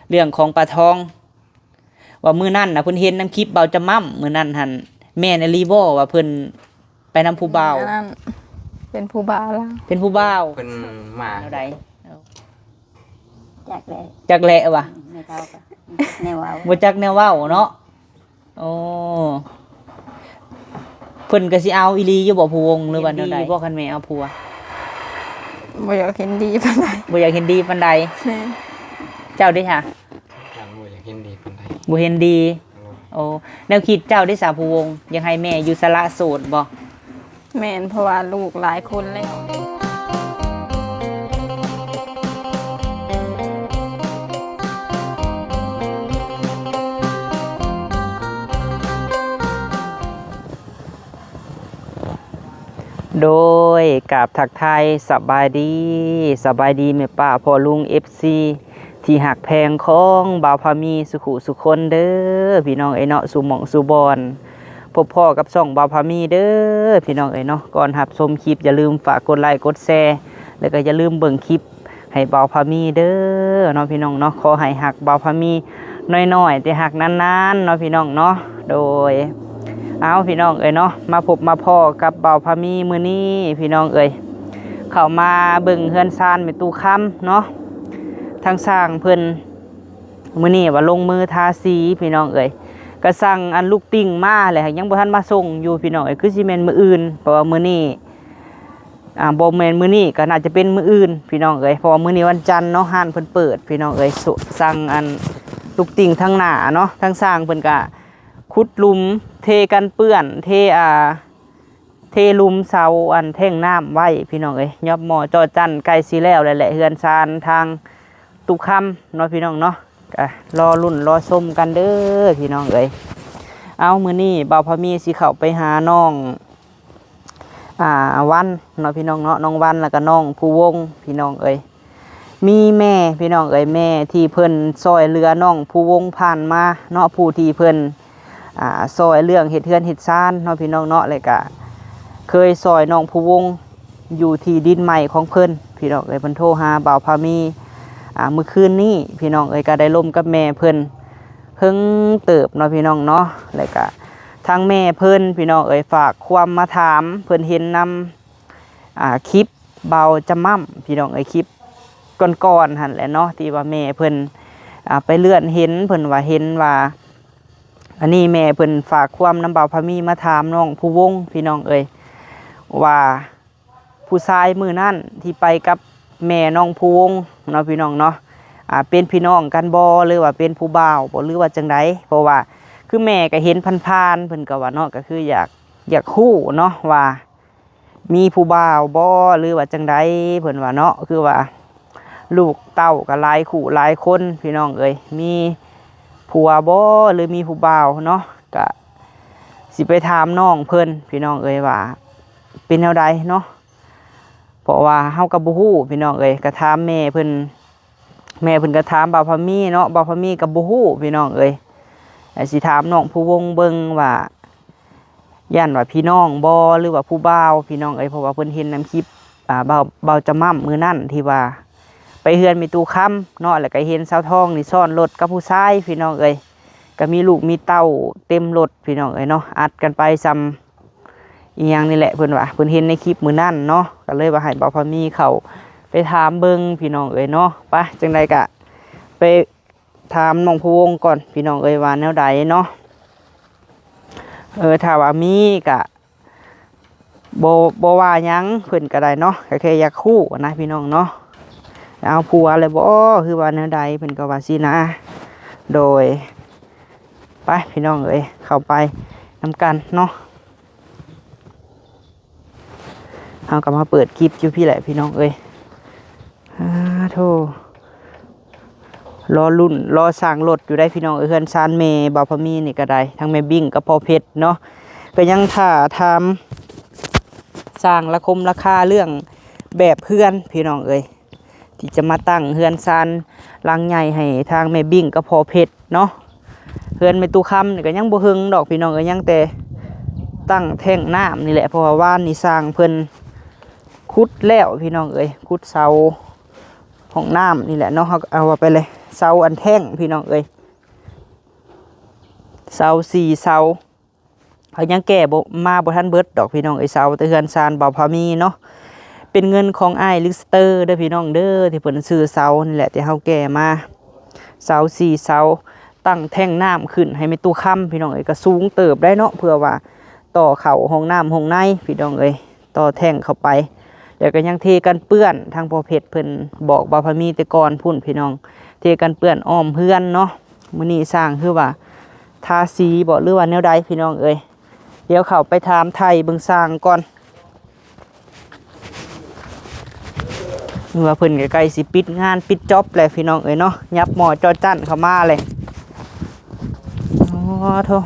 ເລື່ອງຂອງປາທອງ ວ່າມື້ນັ້ນນະເພິ່ນເຫັນນຳຄລິບເບົາຈະໝ້ຳ ມື້ນັ້ນຫັ້ນ ແມ່ນອີ່ຫຼີບໍ່ວ່າເພິ່ນໄປນຳຜູ້ບ່າວ? ອັນນັ້ນເປັນຜູ້ບ່າວລາວ ເປັນຜູ້ບ່າວ ເພິ່ນມາແນວໃດ? ຈັກແຫຼະ ຈັກແຫຼະວ່າ ແມ່ເຖົ້າກໍແນວເວົ້າ ບໍ່ຈັກແນວເວົ້າເນາະ. ໂອ້ ເພິ່ນກໍຊິເອົາອີ່ຫຼີຢູ່ບໍ່ຜູ້ວົງ ຫຼືວ່າແນວໃດ? ເຫັນດີຢູ່ບໍ່ຄັນແມ່ເອົາຜົວ? ບໍ່ຢາກເຫັນດີປານໃດ ບໍ່ຢາກເຫັນດີປານໃດ. ແມ່ນ. ເຈົ້າເດຊະ? ກັນບໍ່ຢາກເຫັນດີປານໃດ ບໍ່ເຫັນດີ. ໂອ້ ໂອ້ ແນວຄິດເຈົ້າເດຊະຜູ້ວົງ ຢາກໃຫ້ແມ່ຢູ່ສະຫຼະໂສດບໍ່? ແມ່ນ ເພາະວ່າລູກຫຼາຍຄົນແລ້ວ. ໂດຍ ກາບທັກທາຍສະບາຍດີ ສະບາຍດີແມ່ປ້າພໍ່ລຸງ ເອັຟຊີ ທີ່ຮັກແພງຂອງບ່າວພາມີສຸຂຸສຸຄົນເດີ ພີ່ນ້ອງເອີຍເນາະ ສູ່ໝ່ອງສູ່ບ່ອນ. ພົບພໍ້ກັບຊ່ອງບ່າວພາມີເດີ ພີ່ນ້ອງເອີຍເນາະ. ກ່ອນຮັບຊົມຄລິບ ຢ່າລືມຝາກກົດໄລກົດແຊ ແລ້ວກໍຢ່າລືມເບິ່ງຄລິບໃຫ້ບ່າວພາມີເດີເນາະ ພີ່ນ້ອງເນາະ. ຂໍໃຫ້ຮັກບ່າວພາມີນ້ອຍໆ ແຕ່ຮັກນານໆ ເນາະ ພີ່ນ້ອງເນາະ. ໂດຍ ເອົາ ພີ່ນ້ອງເອີຍເນາະ ມາພົບມາພໍ້ກັບບ່າວພາມີມື້ນີ້ ພີ່ນ້ອງເອີຍ ເຂົ້າມາເບິ່ງເຮືອນຊານແມ່ຕູ້ຄຳເນາະ. ທາງຊ່າງເພິ່ນ ມື້ນີ້ວ່າລົງມືທາສີ ພີ່ນ້ອງເອີຍ ກະສັ່ງອັນລູກຕິ່ງມາແຫຼະ ຍັງບໍ່ທັນມາສົ່ງຢູ່ ພີ່ນ້ອງເອີຍ ຄືຊິແມ່ນມື້ອື່ນ ເພາະວ່າມື້ນີ້ ອ່າ ບໍ່ແມ່ນມື້ນີ້ ກໍໜ້າຈະເປັນມື້ອື່ນ ພີ່ນ້ອງເອີຍ ເພາະວ່າມື້ນີ້ວັນຈັນເນາະ ຮ້ານເພິ່ນເປີດ ພີ່ນ້ອງເອີຍ. ສ- ສັ່ງອັນລູກຕິ່ງທາງໜ້າເນາະ ທາງຊ່າງເພິ່ນກະຂຸດຫຼຸມ ເທກັນເປື້ອນ ເທ ອ່າ ເທຫຼຸມເສົາອັນແທງນ້ຳໄວ້ ພີ່ນ້ອງເອີຍ. ຍອບໝໍ້ຈໍ້ຈັ້ນໃກ້ຊິແລ້ວແລ້ວແຫຼະ ເຮືອນຊານທາງຕຸຄຳເນາະ ພີ່ນ້ອງເນາະ. ກະລໍລຸ້ນລໍຊົມກັນເດີ ພີ່ນ້ອງເອີຍ. ເອົາ ມື້ນີ້ບ່າວພາມີຊິເຂົ້າໄປຫານ້ອງ ອ່າ ວັນເນາະ ພີ່ນ້ອງເນາະ ນ້ອງວັນ ແລ້ວກະນ້ອງພູວົງ ພີ່ນ້ອງເອີຍ. ມີແມ່ ພີ່ນ້ອງເອີຍ ແມ່ທີ່ເພິ່ນຊ່ອຍເຫຼືອນ້ອງພູວົງຜ່ານມາເນາະ ຜູ້ທີ່ເພິ່ນ ອ່າ ຊ່ອຍເລື່ອງເຮັດເຮືອນເຮັດຊານເນາະ ພີ່ນ້ອງເນາະ ແລ້ວກະເຄີຍຊ່ອຍນ້ອງພູວົງຢູ່ທີ່ດິນໃໝ່ຂອງເພິ່ນ ພີ່ນ້ອງເອີຍ. ເພິ່ນໂທຫາບ່າວພາມີ ອ່າ ມື້ຄືນນີ້ ພີ່ນ້ອງເອີຍ ກະໄດ້ລົມກັບແມ່ເພິ່ນເຖິງເຕີບເນາະ ພີ່ນ້ອງເນາະ. ແລ້ວກະທາງແມ່ເພິ່ນ ພີ່ນ້ອງເອີຍ ຝາກຄວາມມາຖາມ ເພິ່ນເຫັນນຳ ອ່າ ຄລິບເບົາຈະໝ້ຳ ພີ່ນ້ອງເອີຍ ຄລິບກ່ອນໆຫັ້ນແຫຼະເນາະ ທີ່ວ່າແມ່ເພິ່ນ ອ່າ ໄປເລື່ອນເຫັນ ເພິ່ນວ່າເຫັນວ່າ ອັນນີ້ແມ່ເພິ່ນຝາກຄວາມນຳບ່າວພາມີມາຖາມນ້ອງພູວົງ ພີ່ນ້ອງເອີຍ ວ່າຜູ້ຊາຍມື້ນັ້ນທີ່ໄປກັບແມ່ນ້ອງພູວົງເນາະ ພີ່ນ້ອງເນາະ ອ່າ ເປັນພີ່ນ້ອງກັນບໍ່ ຫຼືວ່າເປັນຜູ້ບ່າວບໍ່ ຫຼືວ່າຈັ່ງໃດ? ເພາະວ່າຄືແມ່ກໍເຫັນຜ່ານໆ ເພິ່ນກໍວ່າເນາະ ກໍຄືຢາກ ຢາກຮູ້ເນາະວ່າ ມີຜູ້ບ່າວບໍ່ ຫຼືວ່າຈັ່ງໃດ ເພິ່ນວ່າເນາະ. ຄືວ່າລູກເຕົ້າກໍຫຼາຍຄູ່ຫຼາຍຄົນ ພີ່ນ້ອງເອີຍ ມີຜົວບໍ່ ຫຼືມີຜູ້ບ່າວເນາະ. ກະຊິໄປຖາມນ້ອງເພິ່ນ ພີ່ນ້ອງເອີຍ ວ່າເປັນແນວໃດເນາະ ເພາະວ່າເຮົາກໍບໍ່ຮູ້ ພີ່ນ້ອງເອີຍ. ກະຖາມແມ່ເພິ່ນ ແມ່ເພິ່ນກໍຖາມບ່າວພາມີເນາະ ບ່າວພາມີກໍບໍ່ຮູ້ ພີ່ນ້ອງເອີຍ. ແລະຊິຖາມນ້ອງພູວົງເບິ່ງວ່າ ຢ້ານວ່າພີ່ນ້ອງບໍ່ ຫຼືວ່າຜູ້ບ່າວ ພີ່ນ້ອງເອີຍ ເພາະວ່າເພິ່ນເຫັນນຳຄລິບ ອ່າ ເບົາ ເບົາຈະໝ້ຳມື້ນັ້ນ ທີ່ວ່າໄປເຮືອນແມ່ຕູ້ຄຳເນາະ ແລ້ວກໍເຫັນສາວທອງນີ້ຊ້ອນລົດກັບຜູ້ຊາຍ ພີ່ນ້ອງເອີຍ. ກໍມີລູກມີເຕົ້າເຕັມລົດ ພີ່ນ້ອງເອີຍເນາະ ອັດກັນໄປສ່ຳ ອີ່ຫຍັງນີ້ແຫຼະ ເພິ່ນວ່າເພິ່ນເຫັນໃນຄລິບມື້ນັ້ນເນາະ ກໍເລີຍວ່າໃຫ້ບ່າວພາມີເຂົ້າໄປຖາມເບິ່ງ ພີ່ນ້ອງເອີຍເນາະ. ໄປ ຈັ່ງໃດກະໄປຖາມນ້ອງພູວົງກ່ອນ ພີ່ນ້ອງເອີຍ ວ່າແນວໃດເນາະ. ເອີ ຖ້າວ່າມີກະບໍ່ ບໍ່ວ່າຫຍັງເພິ່ນກໍໄດ້ເນາະ ກໍແຄ່ຢາກຮູ້ນະ ພີ່ນ້ອງເນາະ. ເອົາຜົວແລ້ວບໍ່ ຄືວ່າແນວໃດ ເພິ່ນກໍວ່າຊີ້ນະ. ໂດຍ ໄປ ພີ່ນ້ອງເອີຍ ເຂົ້າໄປນຳກັນເນາະ. ເຮົາກໍມາເປີດຄລິບຢູ່ພີ້ແຫຼະ ພີ່ນ້ອງເອີຍ. ອາໂທ ລໍລຸ້ນລໍສ້າງລົດຢູ່ໄດ໋ ພີ່ນ້ອງເອີຍ. ເຮືອນຊານແມ່ບ່າວພາມີນີ້ກໍໄດ້ ທັງແມ່ບິ້ງກັບພໍ່ເພັດເນາະ ກໍຍັງຖ້າຖາມສ້າງລະຄົມລາຄາເລື່ອງແບບເຮືອນ ພີ່ນ້ອງເອີຍ. ທີ່ຈະມາຕັ້ງເຮືອນຊານຫຼັງໃຫຍ່ໃຫ້ທາງແມ່ບິ້ງກັບພໍ່ເພັດເນາະ. ເຮືອນແມ່ຕູ້ຄຳນີ້ກໍຍັງບໍ່ເຖິງດອກ ພີ່ນ້ອງເອີຍ ຍັງແຕ່ຕັ້ງແທ້ງນ້ຳນີ້ແຫຼະ ເພາະວ່າວານນີ້ຊ່າງເພິ່ນຂຸດແລ້ວ ພີ່ນ້ອງເອີຍ ຂຸດເສົາຫ້ອງນ້ຳນີ້ແຫຼະເນາະ. ເຮົາກໍເອົາໄປເລີຍ ເສົາອັນແທ່ງພີ່ນ້ອງເອີຍ ເສົາສີ່ເສົາ ເຂົາຍັງແກ້ບໍ່ ມາບໍ່ທັນເບິດດອກພີ່ນ້ອງເອີຍ ເສົາແຕ່ເຮືອນຊານບ່າວພາມີເນາະ ເປັນເງິນຂອງອ້າຍລິກສະເຕີເດີພີ່ນ້ອງເດີ ທີ່ເພິ່ນຊື້ເສົານີ້ແຫຼະ ທີ່ເຮົາແກ້ມາ ເສົາສີ່ເສົາ ຕັ້ງແທ່ງນ້ຳຂຶ້ນໃຫ້ແມ່ຕູ້ຄຳພີ່ນ້ອງເອີຍ ກໍສູງເຕີບໄດ໋ເນາະ ເພື່ອວ່າຕໍ່ເຂົ້າຫ້ອງນ້ຳຫ້ອງໃນພີ່ນ້ອງເອີຍ ຕໍ່ແທ່ງເຂົ້າໄປ ແລ້ວກໍຍັງເທກັນເປື້ອນ ທາງພໍ່ເພັດເພິ່ນບອກບ່າວພາມີແຕ່ກ່ອນພຸ້ນພີ່ນ້ອງ ເທກັນເປື້ອນອ້ອມເຮືອນເນາະ. ມື້ນີ້ຊ່າງຄືວ່າທາສີບໍ ຫຼືວ່າແນວໃດພີ່ນ້ອງເອີຍ ດຽວເຂົ້າໄປຖາມໄຖ່ເບິ່ງຊ່າງກ່ອນ ວ່າເພິ່ນກໍໃກ້ຊິປິດງານປິດຈັອບແລ້ວພີ່ນ້ອງເອີຍເນາະ ຫຍັບໝໍ້ຈໍ້ຈັ້ນເຂົ້າມາແລ້ວ ໂອ້ໂທ້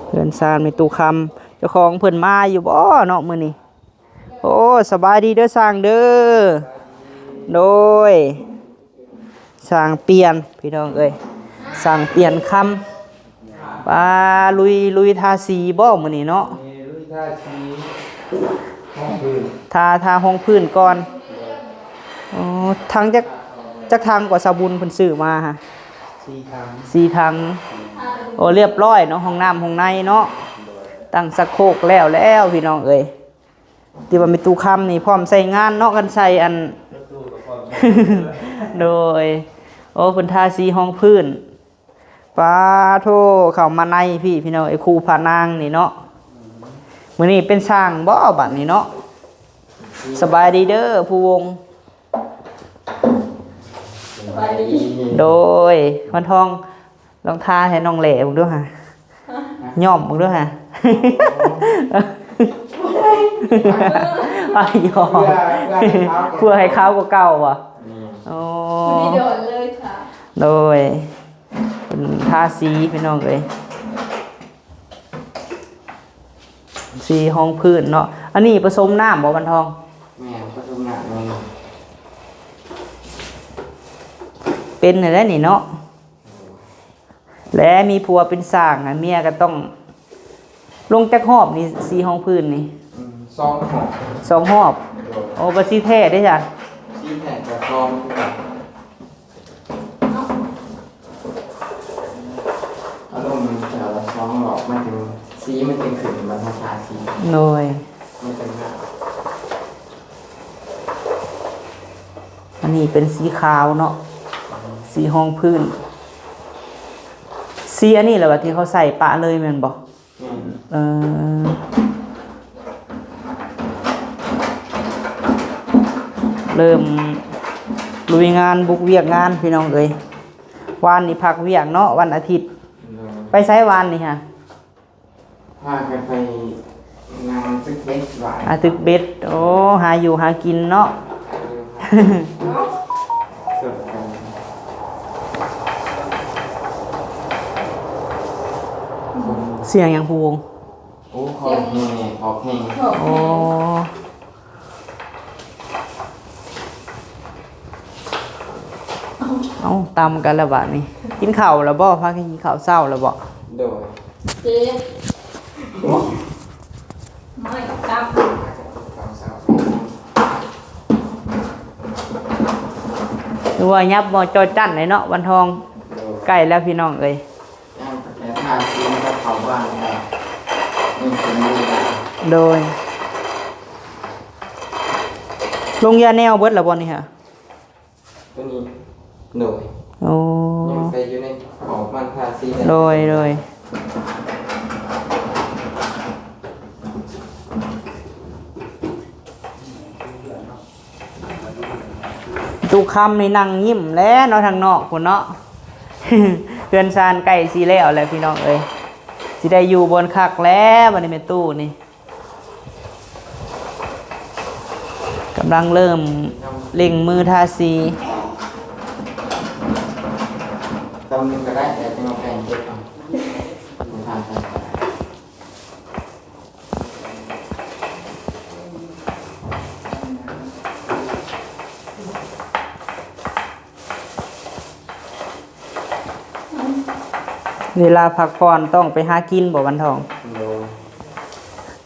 ເຮືອນຊານແມ່ຕູ້ຄຳ ເຈົ້າຂອງເພິ່ນມາຢູ່ບໍ່ເນາະມື້ນີ້? ໂອ້ ສະບາຍດີເດີຊ່າງເດີ ໂດຍ ຊ່າງປ່ຽນພີ່ນ້ອງເອີຍ ຊ່າງປ່ຽນຄຳ ປາ ລຸຍ ລຸຍທາສີບໍ່ມື້ນີ້ເນາະ? ເອີ ລຸຍທາສີ ຫ້ອງພື້ນ ທາ ທາຫ້ອງພື້ນກ່ອນ ໂອ້ ຖັງຈັກ ຈັກຖັງກວ່າສາວບຸນເພິ່ນຊື້ມາຫະ? ສີ່ຖັງ ສີ່ຖັງ ໂອ້ ລຽບລ້ອຍເນາະ ຫ້ອງນ້ຳຫ້ອງໃນເນາະ ຕັ້ງຊັກໂຄກແລ້ວແລ້ວພີ່ນ້ອງເອີຍ ທີ່ວ່າແມ່ຕູ້ຄຳນີ້ພ້ອມໃຊ້ງານເນາະ ຄັນໃຊ້ອັນ ໂດຍ ໂອ້ ເພິ່ນທາສີຮອງພື້ນ ປາໂທ້ ເຂົ້າມາໃນພີ້ພີ່ນ້ອງເອີຍ ຄູ່ພະນາງນີ້ເນາະ ມື້ນີ້ເປັນຊ່າງບໍບັດນີ້ເນາະ? ສະບາຍດີເດີຜູ້ວົງ ສະບາຍດີ ໂດຍ ວັນທອງ ລອງທາໃຫ້ນ້ອງແຫຼເບິ່ງດູຫາ ຍ້ອມເບິ່ງດູຫາ ອ້າຍຢອກ ເພື່ອໃຫ້ຂາວກວ່າເກົ່າບໍ? ໂອ້ ໂດຍ ເພິ່ນທາສີພີ່ນ້ອງເອີຍ ສີຮອງພື້ນເນາະ ອັນນີ້ປະສົມນ້ຳບໍວັນທອງ? ແມ່ນ ປະສົມນ້ຳ ເປັນແນວໃດນີ້ເນາະ? ແລະມີຜົວເປັນຊ່າງ ເມຍກໍຕ້ອງລົງຈັກຮອບນີ້ ສີຮອງພື້ນນີ້? ອືມ ສອງຮອບ ສອງຮອບ ໂດຍ ໂອ້ ບໍ່ສີແທ້ເດ້ຈ້ະ ສີແທ້ກໍສອງຄືກັນ ອາລົມມັນຈະສອງຮອບ ມັນຈຶ່ງ ສີມັນຈຶ່ງຂຶ້ນ ມັນທາສີ ໂດຍ ມັນຈຶ່ງງາມ ອັນນີ້ເປັນສີຂາວເນາະ ສີຮອງພື້ນ ສີອັນນີ້ແຫຼະວ່າທີ່ເຂົາໃສ່ປະເລີຍແມ່ນບໍ່? ແມ່ນ ເອີ ເລີ່ມລຸຍງານບຸກວຽກງານພີ່ນ້ອງເອີຍ ວານນີ້ພັກວຽກເນາະ ວັນອາທິດ ໂດຍ ໄປໃສວານນີ້ຫະ? ພາກັນໄປງານຕຶກເບັດຫວານ ອາ ຕຶກເບັດ ໂອ້ ຫາຢູ່ຫາກິນເນາະ ເອີ ຊ່ວຍກັນ ສຽງຫຍັງພູວົງ? ໂອ້ ຂອບແຮງ ຂອບແຮງ ໂອ້ ເອົ້າ ຕຳກັນແລ້ວບາດນີ້ ກິນເຂົ້າແລ້ວບໍ່? ພາກັນກິນເຂົ້າເຊົ້າແລ້ວບໍ່? ໂດຍ ເຈັບ ໂອ້ ໄມ້ກັບຕຳ ເຂົ້າເຊົ້າ ຫຼືວ່າຫຍັບໝໍ້ຈໍ້ຈັ້ນເລີຍເນາະ ວັນທອງ ໂດຍ ໃກ້ແລ້ວພີ່ນ້ອງເອີຍ ຍ່າງໄປແຕ່ທ່າຊີນກັບເຂົາບ້ານ ໂດຍ ລົງຢາແນວເບິດແລ້ວບໍ່ນີ້ຫະ? ຕົວນີ້ ໂດຍ ໂອ້ ຍັງໃສ່ຢູ່ໃນຂອບມັນທາສີ ໂດຍ ໂດຍ ຕູ້ຄຳນີ້ນັ່ງຍິ້ມແຫຼະເນາະ ທາງນອກພຸ້ນເນາະ ເຮືອນຊານໃກ້ຊິແລ້ວແຫຼະພີ່ນ້ອງເອີຍ ຊິໄດ້ຢູ່ບ່ອນຄັກແລ້ວ ບັດນີ້ແມ່ຕູ້ນີ້ ກຳລັງເລີ່ມເລັ່ງມືທາສີ ຕຳໜຶ່ງກໍໄດ້ ແຕ່ຈະມາແບ່ງເກັບເອົາ ເວລາພັກຜ່ອນຕ້ອງໄປຫາກິນບໍ່ ວັນທອງ? ໂດຍ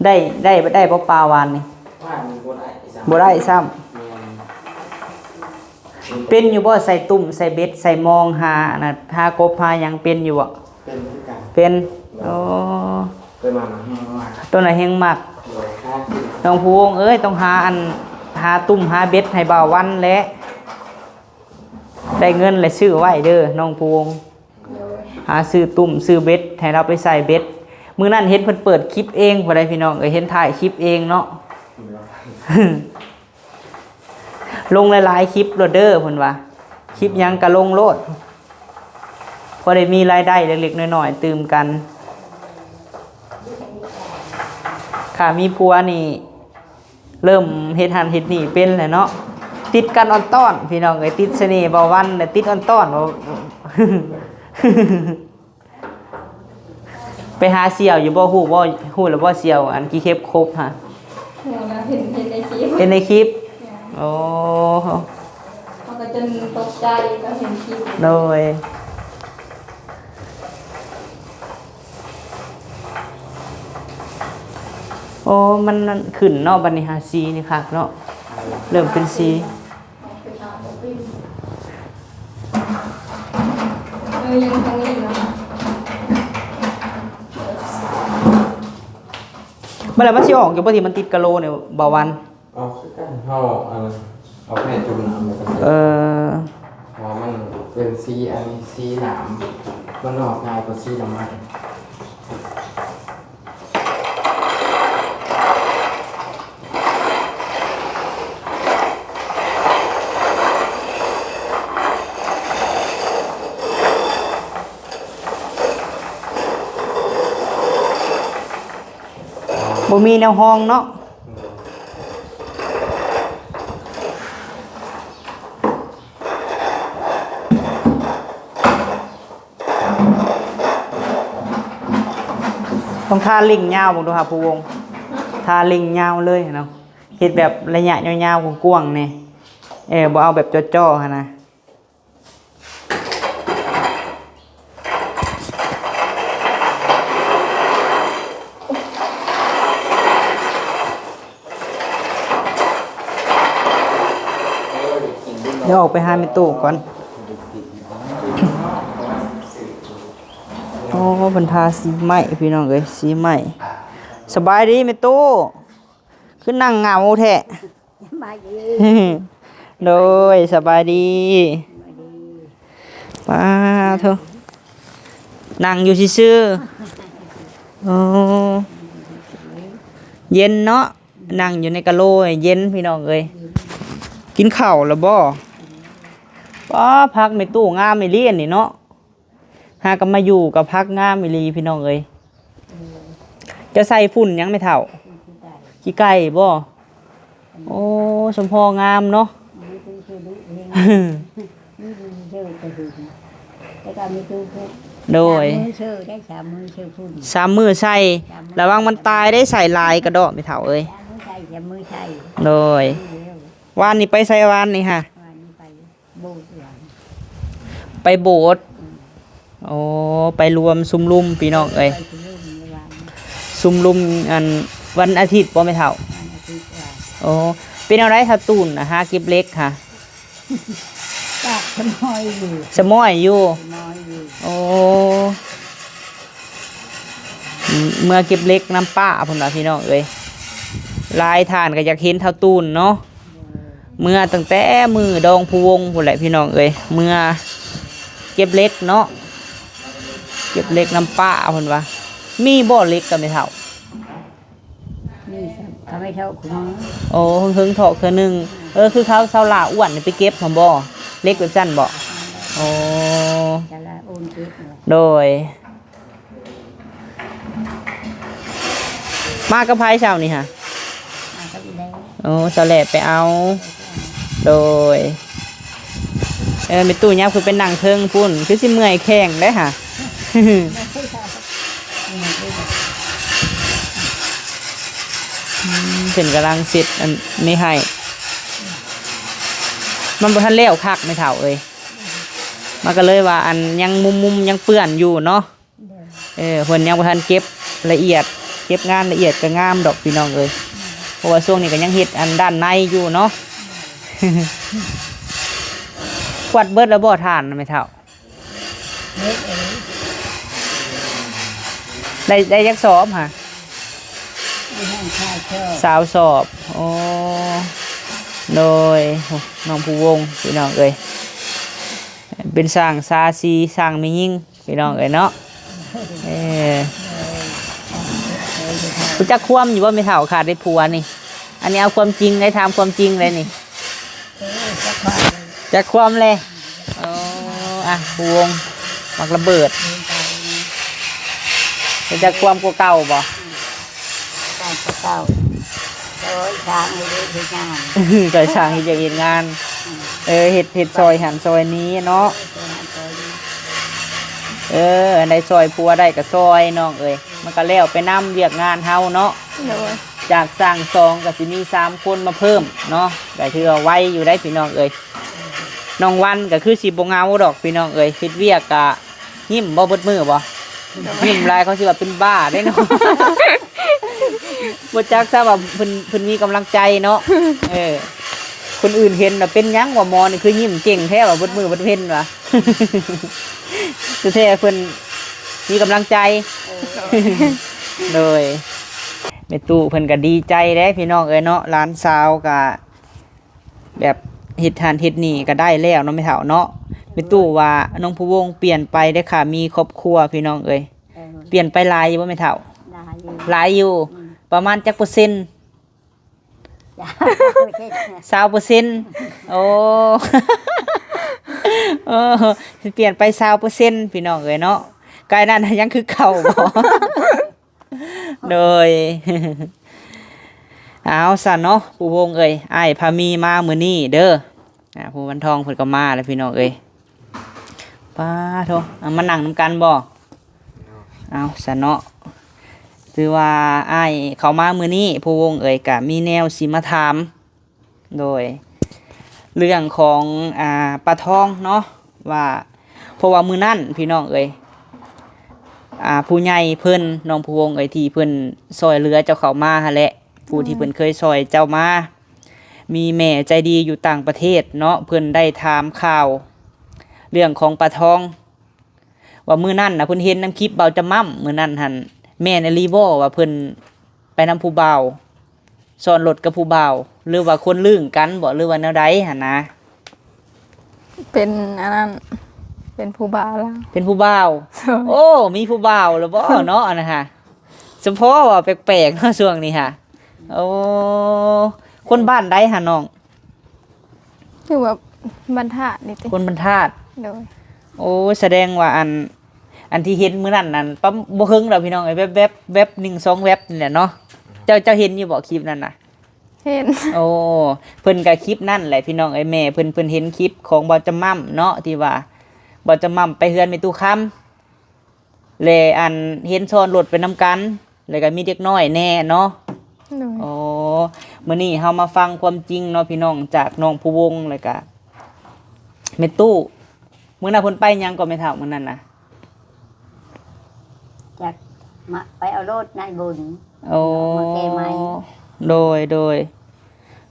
ໄດ້ ໄດ້ ໄດ້ບໍ່ປາວານນີ້? ວານນີ້ບໍ່ໄດ້ຊ້ຳ ບໍ່ໄດ້ຊ້ຳ ແມ່ນ ເປັນຢູ່ບໍ່ ໃສ່ຕຸ້ມ ໃສ່ເບັດ ໃສ່ມອງ ຫາອັນນັ້ນ ຫາກົບ ຫາຫຍັງ ເປັນຢູ່ບໍ່? ເປັນຄືກັນ. ເປັນ. ໂອ້ ໂຕນັ້ນແຮງມັກ. ໂຕນັ້ນແຮງມັກ. ໂດຍ. ນ້ອງພູວົງເອີຍ ຕ້ອງຫາອັນ ຫາຕຸ້ມ ຫາເບັດໃຫ້ບ່າວວັນແຫຼະ. ໄດ້ເງິນແລ້ວຊື້ໄວ້ເດີນ້ອງພູວົງ. ໂດຍ. ຫາຊື້ຕຸ້ມ ຊື້ເບັດ ໃຫ້ລາວໄປໃສ່ເບັດ. ມື້ນັ້ນເຫັນເພິ່ນເປີດຄລິບເອງພຸ້ນໃດ໋ ພີ່ນ້ອງເອີຍ ເຫັນຖ່າຍຄລິບເອງເນາະ. ໂດຍ. ລົງຫຼາຍໆຄລິບໂລດເດີເພິ່ນວ່າ ຄລິບຫຍັງກະລົງໂລດ ພໍໄດ້ມີລາຍໄດ້ເລັກໆນ້ອຍໆຕື່ມກັນ. ຂ້າມີຜົວນີ້ ເລີ່ມເຮັດຫັ້ນເຮັດນີ້ເປັນແລ້ວເນາະ. ຕິດກັນອ່ອນຕ້ອນ ພີ່ນ້ອງເອີຍ ຕິດສະເໜ່ບ່າວວັນ ແລະ ຕິດອ່ອນຕ້ອນ. ໄປຫາສ່ຽວຢູ່ບໍ່? ຮູ້ບໍ່? ຮູ້ແລ້ວບໍ່ ສ່ຽວອັນກີ່ເຂັບຄົບຫະ? ຮູ້ແລ້ວ ເຫັນ ເຫັນໃນຄລິບ. ເຫັນໃນຄລິບ. ໂອ້ ເຮົາກໍຈົນຕົກໃຈຕອນເຫັນຄລິບ. ໂດຍ. ໂອ້ ມັນ ມັນຂຶ້ນເນາະ ບັດນີ້ຫາ ສີນີ້ຄັກເນາະ ເລີ່ມເປັນສີ. ເອີ ຍັງທາງນີ້ເນາະ. ບັດແລ້ວມັນຊິອອກຢູ່ບໍ່ ທີ່ມັນຕິດກະໂຫຼນີ້ ບ່າວວັນ? ອອກຄືກັນ ເຮົາ ອັນ ເອົາແຜ່ຈຸ່ມນ້ຳແລ້ວກໍ ເອີ ເພາະວ່າມັນເປັນສີ ອັນນີ້ສີໜາມ ມັນອອກງ່າຍກວ່າສີນ້ຳມັນ. ບໍ່ມີແນວຮອງເນາະ. ຕ້ອງທາເລັ່ງຍາວເບິ່ງດູຫາ ຜູ້ວົງ ທາເລັ່ງຍາວເລີຍເນາະ ເຮັດແບບໄລຍະຍາວໆ ກວ້າງໆແດ່ ເອີ ບໍ່ເອົາແບບຈໍ່ໆຫັ້ນນະ. ດຽວອອກໄປຫາແມ່ຕູ້ກ່ອນ. ໂອ້ ເພິ່ນທາສີໄມ້ ພີ່ນ້ອງເອີຍ ສີໄມ້. ສະບາຍດີແມ່ຕູ້ ຄືນັ່ງເຫງົາແທ້? ສະບາຍດີ. ໂດຍ ສະບາຍດີ. ສະບາຍດີ. ປາໂທ້ ນັ່ງຢູ່ຊື່ໆ. ໂອ້ ເຢັນເນາະ ນັ່ງຢູ່ໃນກະໂຫຼເຢັນ ພີ່ນ້ອງເອີຍ. ກິນເຂົ້າແລ້ວບໍ່? ປ້າ ຜັກແມ່ຕູ້ງາມອີ່ຫຼີອັນນີ້ເນາະ. ຫາກໍມາຢູ່ກັບຜັກງາມອີ່ຫຼີ ພີ່ນ້ອງເອີຍ. ເອີ ເຈົ້າໃສ່ຝຸ່ນຫຍັງແມ່ເຖົ້າ? ຂີ້ໄກ່. ຂີ້ໄກ່ບໍ່? ໂອ້ ສົມພໍງາມເນາະ. ມີຕູ້ເຊີດຸເຮງ ມີຕູ້ເຊີກະຫຶງ ແລ້ວກໍມີຕູ້ເພັດ. ໂດຍ. ສາມມື້ເຊີໄດ້ ສາມມື້ເຊີຝຸ່ນ ສາມມື້ໃສ່. ສາມມື້ ລະວັງມັນຕາຍໄດ້ ໃສ່ຫຼາຍກະດອກແມ່ເຖົ້າເອີຍ. ສາມມື້ໃສ່ ສາມມື້ໃສ່. ໂດຍ. ວານນີ້ໄປໃສວານນີ້ຫະ? ວານນີ້ໄປ ໂບດ ໄປໂບດ. ອືມ. ໂອ້ ໄປລວມຊຸມລຸມພີ່ນ້ອງເອີຍ. ໄປຊຸມລຸມໃນວັນ ຊຸມລຸມ ອັນ ວັນອາທິດບໍ່ແມ່ເຖົ້າ? ວັນອາທິດວ່າ. ໂອ້ ເປັນແນວໃດເຖົ້າຕູນນະ ຫາເກັບເຫຼັກຫະ? ກະສະໝອຍຢູ່ ສະໝອຍຢູ່. ສະໝອຍຢູ່. ໂອ້ ເມືອເກັບເຫຼັກນຳປ້າພຸ້ນວ່າ ພີ່ນ້ອງເອີຍ. ຫຼາຍທ່ານກໍຢາກເຫັນເຖົ້າຕູນເນາະ. ເມືອຕັ້ງແຕ່ມື້ດອງພູວົງພຸ້ນແຫຼະພີ່ນ້ອງເອີຍ ເມືອເກັບເຫຼັກເນາະ ເກັບເຫຼັກນຳປ້າເພິ່ນວ່າ. ມີບໍ່ເຫຼັກກັບແມ່ເຖົ້າ? ມີ ເຂົາໄປເທາະຄຸມື້. ໂອ້ ເຫິງໆເທາະເທື່ອໜຶ່ງ. ເອີ ຄືເຂົາ ຊາວລາວອ້ວນໄປເກັບຫັ້ນບໍ່? ເຫຼັກແບບຊັ້ນບໍ່? ໂອ້ ຊາວລາວໂອນເກັບ. ໂດຍ. ມາກັບໃຜເຊົ້ານີ້ຫະ? ມາກັບອີ່ແຫຼ. ໂອ້ ສາວແຫຼໄປເອົາ. ໂດຍ. ເອີ ແມ່ຕູ້ຫຍັບຂຶ້ນໄປນັ່ງເທິງພຸ້ນ ຄືຊິເມື່ອຍແຂ້ງເດ້ຫະ. ອືມ ເພິ່ນກຳລັງເຊັດອັນນີ້ໃຫ້ ມັນບໍ່ທັນແລ້ວຄັກແມ່ເຖົ້າເອີຍ. ມັນກໍເລີຍວ່າ ອັນ ຍັງມຸມໆ ຍັງເປື້ອນຢູ່ເນາະ. ເອີ ເພິ່ນຍັງບໍ່ທັນເກັບລະອຽດ ເກັບງານລະອຽດກໍງາມດອກພີ່ນ້ອງເອີຍ. ເພາະວ່າຊ່ວງນີ້ກໍຍັງເຮັດອັນດ້ານໃນຢູ່ເນາະ. ກວາດເບິດແລ້ວບໍ່ທ່ານນະແມ່ເຖົ້າ? ເບິດເອີຍ ໄດ້ ໄດ້ຈັກສອບຫະ? ໄດ້ຊາວສອບ. ໂອ້ ໂດຍ ໂອ້ ນ້ອງພູວົງ ພີ່ນ້ອງເອີຍ ເປັນຊ່າງຊາສີ ຊ່າງແມ່ຍິງ ພີ່ນ້ອງເອີຍເນາະ. ເອີ ຮູ້ຈັກຄວາມຢູ່ບໍ່ແມ່ເຖົ້າ ຂາດໄດ້ຜົວນີ້? ອັນນີ້ເອົາຄວາມຈິງໄດ໋ ຖາມຄວາມຈິງໄດ໋ນີ້. ຈັກຄວາມແລະ. ໂອ້ ອ່ະ ພວງໝາກລະເບີດ ເຮັດຈັກຄວາມກວ່າເກົ່າບໍ່? ກວ່າເກົ່າ ຊ່ອຍຊ່າງເຮັດວຽກເຮັດງານ ຊ່ອຍຊ່າງເຮັດວຽກເຮັດງານ. ອືມ ເອີ ເຮັດ ເຮັດຊ່ອຍຫັ້ນຊ່ອຍນີ້ເນາະ. ເອີ ອັນໃດຊ່ອຍຜົວໄດ້ກໍຊ່ອຍນ້ອງເອີຍ ມັນກໍແລ້ວໄປນຳວຽກງານເຮົາເນາະ. ໂດຍ ຈາກຊ່າງສອງກໍຊິມີສາມຄົນມາເພີ່ມເນາະ ກໍຖືວ່າໄວຢູ່ໄດ໋ພີ່ນ້ອງເອີຍ. ນ້ອງວັນກໍຄືຊິບໍ່ເຫງົາດອກພີ່ນ້ອງເອີຍ ເຮັດວຽກກະຍິ້ມບໍ່ເບິດມື້ບໍ່? ໂດຍ ຍິ້ມຫຼາຍເຂົາຊິວ່າເປັນບ້າເດ້ເນາະ. ບໍ່ຈັກຊະວ່າເພິ່ນ ເພິ່ນມີກຳລັງໃຈເນາະ. ເອີ ຄົນອື່ນເຫັນວ່າເປັນຫຍັງວ່າໝໍນີ້ຄືຍິ້ມເກັ່ງແທ້ວ່າເບິດມື້ເບິດເວັນວ່າ ແທ້ໆເພິ່ນມີກຳລັງໃຈ. ເອີ ໂດຍ ແມ່ຕູ້ເພິ່ນກໍດີໃຈເດ້ພີ່ນ້ອງເອີຍເນາະ ຫຼານສາວກໍ ແບບເຮັດຫັ້ນເຮັດນີ້ກໍໄດ້ແລ້ວເນາະແມ່ເຖົ້າເນາະ. ແມ່ຕູ້ວ່ານ້ອງພູວົງປ່ຽນໄປເດ້ຄ່ະ ມີຄອບຄົວພີ່ນ້ອງເອີຍ. ເອີ ປ່ຽນໄປຫຼາຍຢູ່ບໍ່ແມ່ເຖົ້າ? ຫຼາຍຢູ່ ຫຼາຍຢູ່. ອືມ ປະມານຈັກເປີເຊັນ? ຊາວເປີເຊັນ. ຊາວເປີເຊັນ. ໂອ້ ເອີ ປ່ຽນໄປຊາວເປີເຊັນພີ່ນ້ອງເອີຍເນາະ. ກາຍນັ້ນຍັງຄືເກົ່າບໍ່? ໂດຍ ເອົາຊັ້ນເນາະ ຜູ້ວົງເອີຍ ອ້າຍພາມີມາມື້ນີ້ເດີ. ອ່າ ຜູ້ວັນທອງເພິ່ນກໍມາແລ້ວພີ່ນ້ອງເອີຍ. ປາໂທ ເອົາມານັ່ງນຳກັນບໍ່? ເອົາຊັ້ນເນາະ ຖືວ່າອ້າຍເຂົ້າມາມື້ນີ້ ຜູ້ວົງເອີຍ ກະມີແນວຊິມາຖາມ ໂດຍ ເລື່ອງຂອງ ອ່າ ປາທອງເນາະ ວ່າ ເພາະວ່າມື້ນັ້ນພີ່ນ້ອງເອີຍ ອ່າ ຜູ້ໃຫຍ່ເພິ່ນ ນ້ອງຜູ້ວົງເອີຍ ທີ່ເພິ່ນຊ່ອຍເຫຼືອເຈົ້າເຂົ້າມາຫັ້ນແຫຼະ ຜູ້ທີ່ເພິ່ນເຄີຍຊ່ອຍເຈົ້າມາ ມີແມ່ໃຈດີຢູ່ຕ່າງປະເທດເນາະ ເພິ່ນໄດ້ຖາມຂ່າວເລື່ອງຂອງປາທອງ ວ່າມື້ນັ້ນນະ ເພິ່ນເຫັນນຳຄລິບບ່າວຈຳໝ້ຳ ມື້ນັ້ນຫັ້ນ ແມ່ນອີ່ຫຼີບໍ່ວ່າເພິ່ນໄປນຳຜູ້ບ່າວ ຊ້ອນລົດກັບຜູ້ບ່າວ ຫຼືວ່າຄົນລຶ້ງກັນບໍ່ ຫຼືວ່າແນວໃດຫັ້ນນະ? ເປັນອັນນັ້ນ ເປັນຜູ້ບ່າວລາວ. ເປັນຜູ້ບ່າວ? ໂດຍ. ໂອ້ ມີຜູ້ບ່າວແລ້ວບໍ່ເນາະ ອັນນັ້ນຫະ? ສະເພາະວ່າແປກໆເນາະຊ່ວງນີ້ຫະ. ໂອ້ ຄົນບ້ານໃດຫະນ້ອງ? ຄືວ່າບັນທາດນີ້ຕິ? ຄົນບັນທາດ. ໂດຍ. ໂອ້ ສະແດງວ່າອັນ ອັນທີ່ເຫັນມື້ນັ້ນນັ້ນ ປະ ບໍ່ເຖິງດອກພີ່ນ້ອງເອີຍ ແວັບໆ ແວັບໜຶ່ງສອງແວັບນີ້ແຫຼະເນາະ. ເຈົ້າ ເຈົ້າເຫັນຢູ່ບໍ່ຄລິບນັ້ນນະ? ເຫັນ. ໂອ້ ເພິ່ນກະຄລິບນັ້ນແຫຼະພີ່ນ້ອງເອີຍ ແມ່ເພິ່ນ ເພິ່ນເຫັນຄລິບຂອງບ່າວຈຳໝ້ຳເນາະ ທີ່ວ່າບ່າວຈຳໝ້ຳໄປເຮືອນແມ່ຕູ້ຄຳ ແລະ ອັນເຫັນຊ້ອນລົດໄປນຳກັນ ແລ້ວກໍມີເດັກນ້ອຍແດ່ເນາະ. ໂດຍ. ໂອ້ ມື້ນີ້ເຮົາມາຟັງຄວາມຈິງເນາະພີ່ນ້ອງ ຈາກນ້ອງພູວົງ ແລ້ວກະແມ່ຕູ້. ມື້ນັ້ນເພິ່ນໄປຫຍັງກໍແມ່ເຖົ້າ ມື້ນັ້ນນະ? ຈັກ ມາ ໄປເອົາລົດນາຍບຸນ. ໂອ້ ມາແກ້ໄມ້. ໂດຍ ໂດຍ.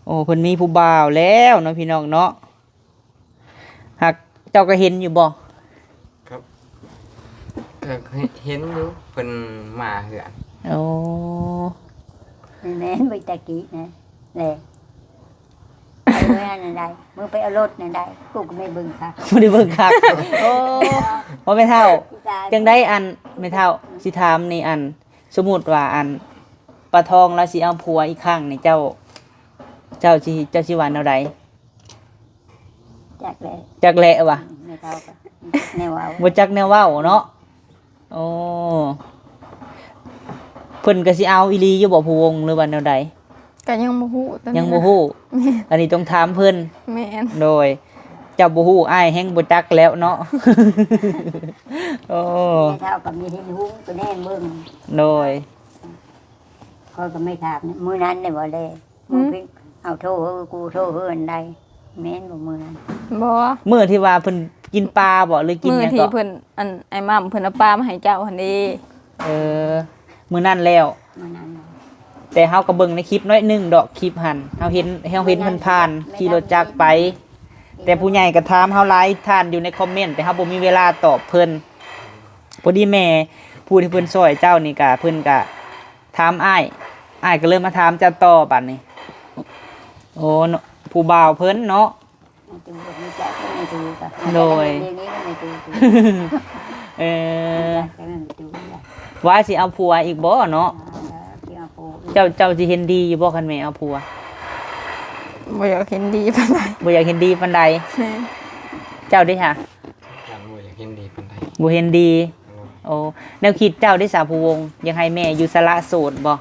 ໂອ້ ເພິ່ນມີຜູ້ບ່າວແລ້ວເນາະ ພີ່ນ້ອງເນາະ. ຫາກເຈົ້າກໍເຫັນຢູ່ບໍ່? ກໍ ກໍເຫັນຢູ່ ເພິ່ນມາເຮືອນ. ໂອ້ ແມ່ນ ມື້ຕະກີ້ນະແຫຼະ ໄປເມືອນັ້ນໄດ໋ ມຶງໄປເອົາລົດນັ້ນໄດ໋ ກູກໍໄມ່ເບິ່ງຄັກ ບໍ່ໄດ້ເບິ່ງຄັກ. ໂອ້ ບໍ່ແມ່ເຖົ້າ ຈັ່ງໃດ ອັນ ແມ່ເຖົ້າ ຊິຖາມນີ້ ອັນ ສົມມຸດວ່າ ອັນ ປາທອງລາວຊິເອົາຜົວອີກຄັ້ງນີ້ ເຈົ້າ ເຈົ້າຊິ ເຈົ້າຊິວ່າແນວໃດ? ຈັກແຫຼະ ຈັກແຫຼະວ່າ ອືມ ແມ່ເຖົ້າກໍແນວເວົ້າ ບໍ່ຈັກແນວເວົ້າເນາະ. ໂອ້ ເພິ່ນກໍຊິເອົາອີ່ຫຼີຢູ່ບໍ່ ຜູ້ວົງ ຫຼືວ່າແນວໃດ? ກໍຍັງບໍ່ຮູ້ ຍັງບໍ່ຮູ້ ອັນນີ້ຕ້ອງຖາມເພິ່ນ. ແມ່ນ. ໂດຍ ເຈົ້າບໍ່ຮູ້ ອ້າຍແຮ່ງບໍ່ຈັກແລ້ວເນາະ. ໂອ້ ແມ່ເຖົ້າກໍມີເຫັນຫຸງກໍແນມເບິ່ງ. ໂດຍ. ຂ້ອຍກໍໄມ່ຖາມ ມື້ນັ້ນໄດ້ບໍ່ແລ ຫືມ ເອົາໂທເຮີ ກູໂທເຮີອັນໃດ ແມ່ນບໍ່ມື້ນັ້ນ? ບໍ່ ມື້ທີ່ວ່າເພິ່ນກິນປາບໍ່ ຫຼືກິນຫຍັງເກາະ? ມື້ທີ່ເພິ່ນ ອັນ ອ້າຍໝ່ຳເພິ່ນເອົາປາມາໃຫ້ເຈົ້າຫັ້ນເດ້. ເອີ ມື້ນັ້ນແລ້ວ ມື້ນັ້ນ. ແຕ່ເຮົາກໍເບິ່ງໃນຄລິບໜ້ອຍໜຶ່ງດອກ ຄລິບຫັ້ນ ເຮົາເຫັນ ເຮົາເຫັນເພິ່ນຜ່ານຂີ່ລົດຈັກໄປ. ແຕ່ຜູ້ໃຫຍ່ກໍຖາມເຮົາຫຼາຍທ່ານຢູ່ໃນຄອມເມັນ ແຕ່ເຮົາບໍ່ມີເວລາຕອບເພິ່ນ. ພໍດີແມ່ຜູ້ທີ່ເພິ່ນຊ່ອຍເຈົ້ານີ້ກະ ເພິ່ນກະຖາມອ້າຍ ອ້າຍກໍເລີຍມາຖາມເຈົ້າຕໍ່ບາດນີ້. ໂອ້ ເນາະ ຜູ້ບ່າວເພິ່ນເນາະ. ແມ່ຕູ້ບໍ່ຮູ້ຈັກແມ່ຕູ້ກໍ ໂດຍ ດຽວນີ້ແມ່ຕູ້ ເອີ ແມ່ຕູ້ ວ່າຊິເອົາຜົວອີກບໍ່ເນາະ? ອ່າ ຊິເອົາຜົວອີກ. ເຈົ້າ ເຈົ້າຊິເຫັນດີຢູ່ບໍ່ ຄັນແມ່ເອົາຜົວ? ບໍ່ຢາກເຫັນດີປານໃດ. ບໍ່ຢາກເຫັນດີປານໃດ. ແມ່ນ. ເຈົ້າເດຊະ? ຍັງບໍ່ຢາກເຫັນດີປານໃດ. ບໍ່ເຫັນດີ. ໂດຍ. ໂອ້ ແນວຄິດເຈົ້າເດຊະ ຜູ້ວົງ ຢາກໃຫ້ແມ່ຢູ່ສະຫຼະໂສດບໍ່?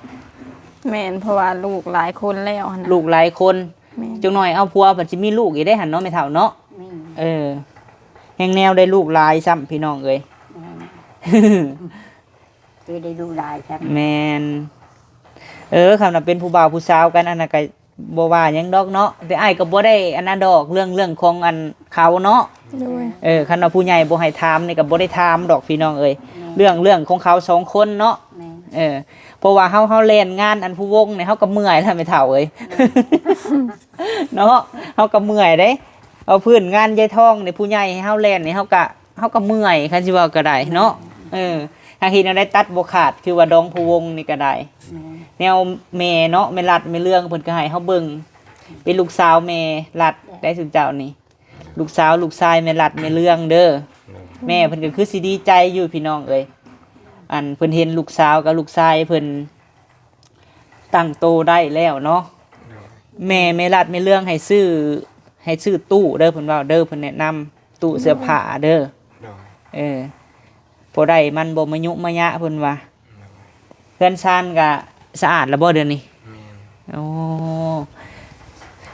ແມ່ນ ເພາະວ່າລູກຫຼາຍຄົນແລ້ວຫັ້ນນະ. ລູກຫຼາຍຄົນ. ແມ່ນ. ຈັກໜ້ອຍເອົາຜົວ ເພິ່ນຊິມີລູກອີກເດ້ຫັ້ນເນາະ ແມ່ເຖົ້າເນາະ. ແມ່ນ. ເອີ ແຮງແນວໄດ້ລູກຫຼາຍຊ້ຳ ພີ່ນ້ອງເອີຍ. ແມ່ນ. ຄືໄດ້ລູກຫຼາຍຊ້ຳ. ແມ່ນ. ເອີ ຄັນວ່າເປັນຜູ້ບ່າວຜູ້ສາວກັນ ອັນນັ້ນກໍບໍ່ວ່າຫຍັງດອກເນາະ. ແຕ່ອ້າຍກໍບໍ່ໄດ້ອັນນັ້ນດອກ ເລື່ອງ ເລື່ອງຂອງອັນເຂົາເນາະ. ໂດຍ. ເອີ ຄັນວ່າຜູ້ໃຫຍ່ບໍ່ໃຫ້ຖາມນີ້ກໍບໍ່ໄດ້ຖາມດອກ ພີ່ນ້ອງເອີຍ. ແມ່ນ. ເລື່ອງ ເລື່ອງຂອງເຂົາສອງຄົນເນາະ. ແມ່ນ. ເອີ ເພາະວ່າເຮົາ ເຮົາແລ່ນງານອັນຜູ້ວົງນີ້ ເຮົາກໍເມື່ອຍແລ້ວ ແມ່ເຖົ້າເອີຍ. ແມ່ນ. ເນາະ ເຮົາກໍເມື່ອຍເດ້. ເອົາພື້ນງານຍາຍທອງນີ້ ຜູ້ໃຫຍ່ໃຫ້ເຮົາແລ່ນນີ້ ເຮົາກໍ ເຮົາກໍເມື່ອຍ ຄັນຊິເວົ້າກໍໄດ້ເນາະ. ແມ່ນ. ເອີ ຫາກເຮັດແນວໃດຕັດບໍ່ຂາດ ຄືວ່າດອງຜູ້ວົງນີ້ກໍໄດ້. ແມ່ນ. ແນວແມ່ເນາະ ແມ່ລັດແມ່ເລື່ອງ ເພິ່ນກໍໃຫ້ເຮົາເບິ່ງ ເປັນລູກສາວແມ່ລັດໄດ້ ຊຸມເຈົ້ານີ້ ລູກສາວລູກຊາຍແມ່ລັດແມ່ເລື່ອງເດີ. ໂດຍ. ແມ່ເພິ່ນກໍຄືຊິດີໃຈຢູ່ ພີ່ນ້ອງເອີຍ ອັນເພິ່ນເຫັນລູກສາວກັບລູກຊາຍເພິ່ນ ຕັ້ງໂຕໄດ້ແລ້ວເນາະ. ໂດຍ. ແມ່ ແມ່ລັດແມ່ເລື່ອງໃຫ້ຊື້ ໃຫ້ຊື້ຕູ້ເດີ ເພິ່ນເວົ້າເດີ ເພິ່ນແນະນຳຕູ້ເສື້ອຜ້າເດີ. ໂດຍ. ເອີ ພໍໄດ້ມັນບໍ່ມາຍຸມາຍະ ເພິ່ນວ່າ. ໂດຍ. ເຮືອນຊານກະສະອາດແລ້ວບໍ່ດຽວນີ້? ແມ່ນ. ໂອ້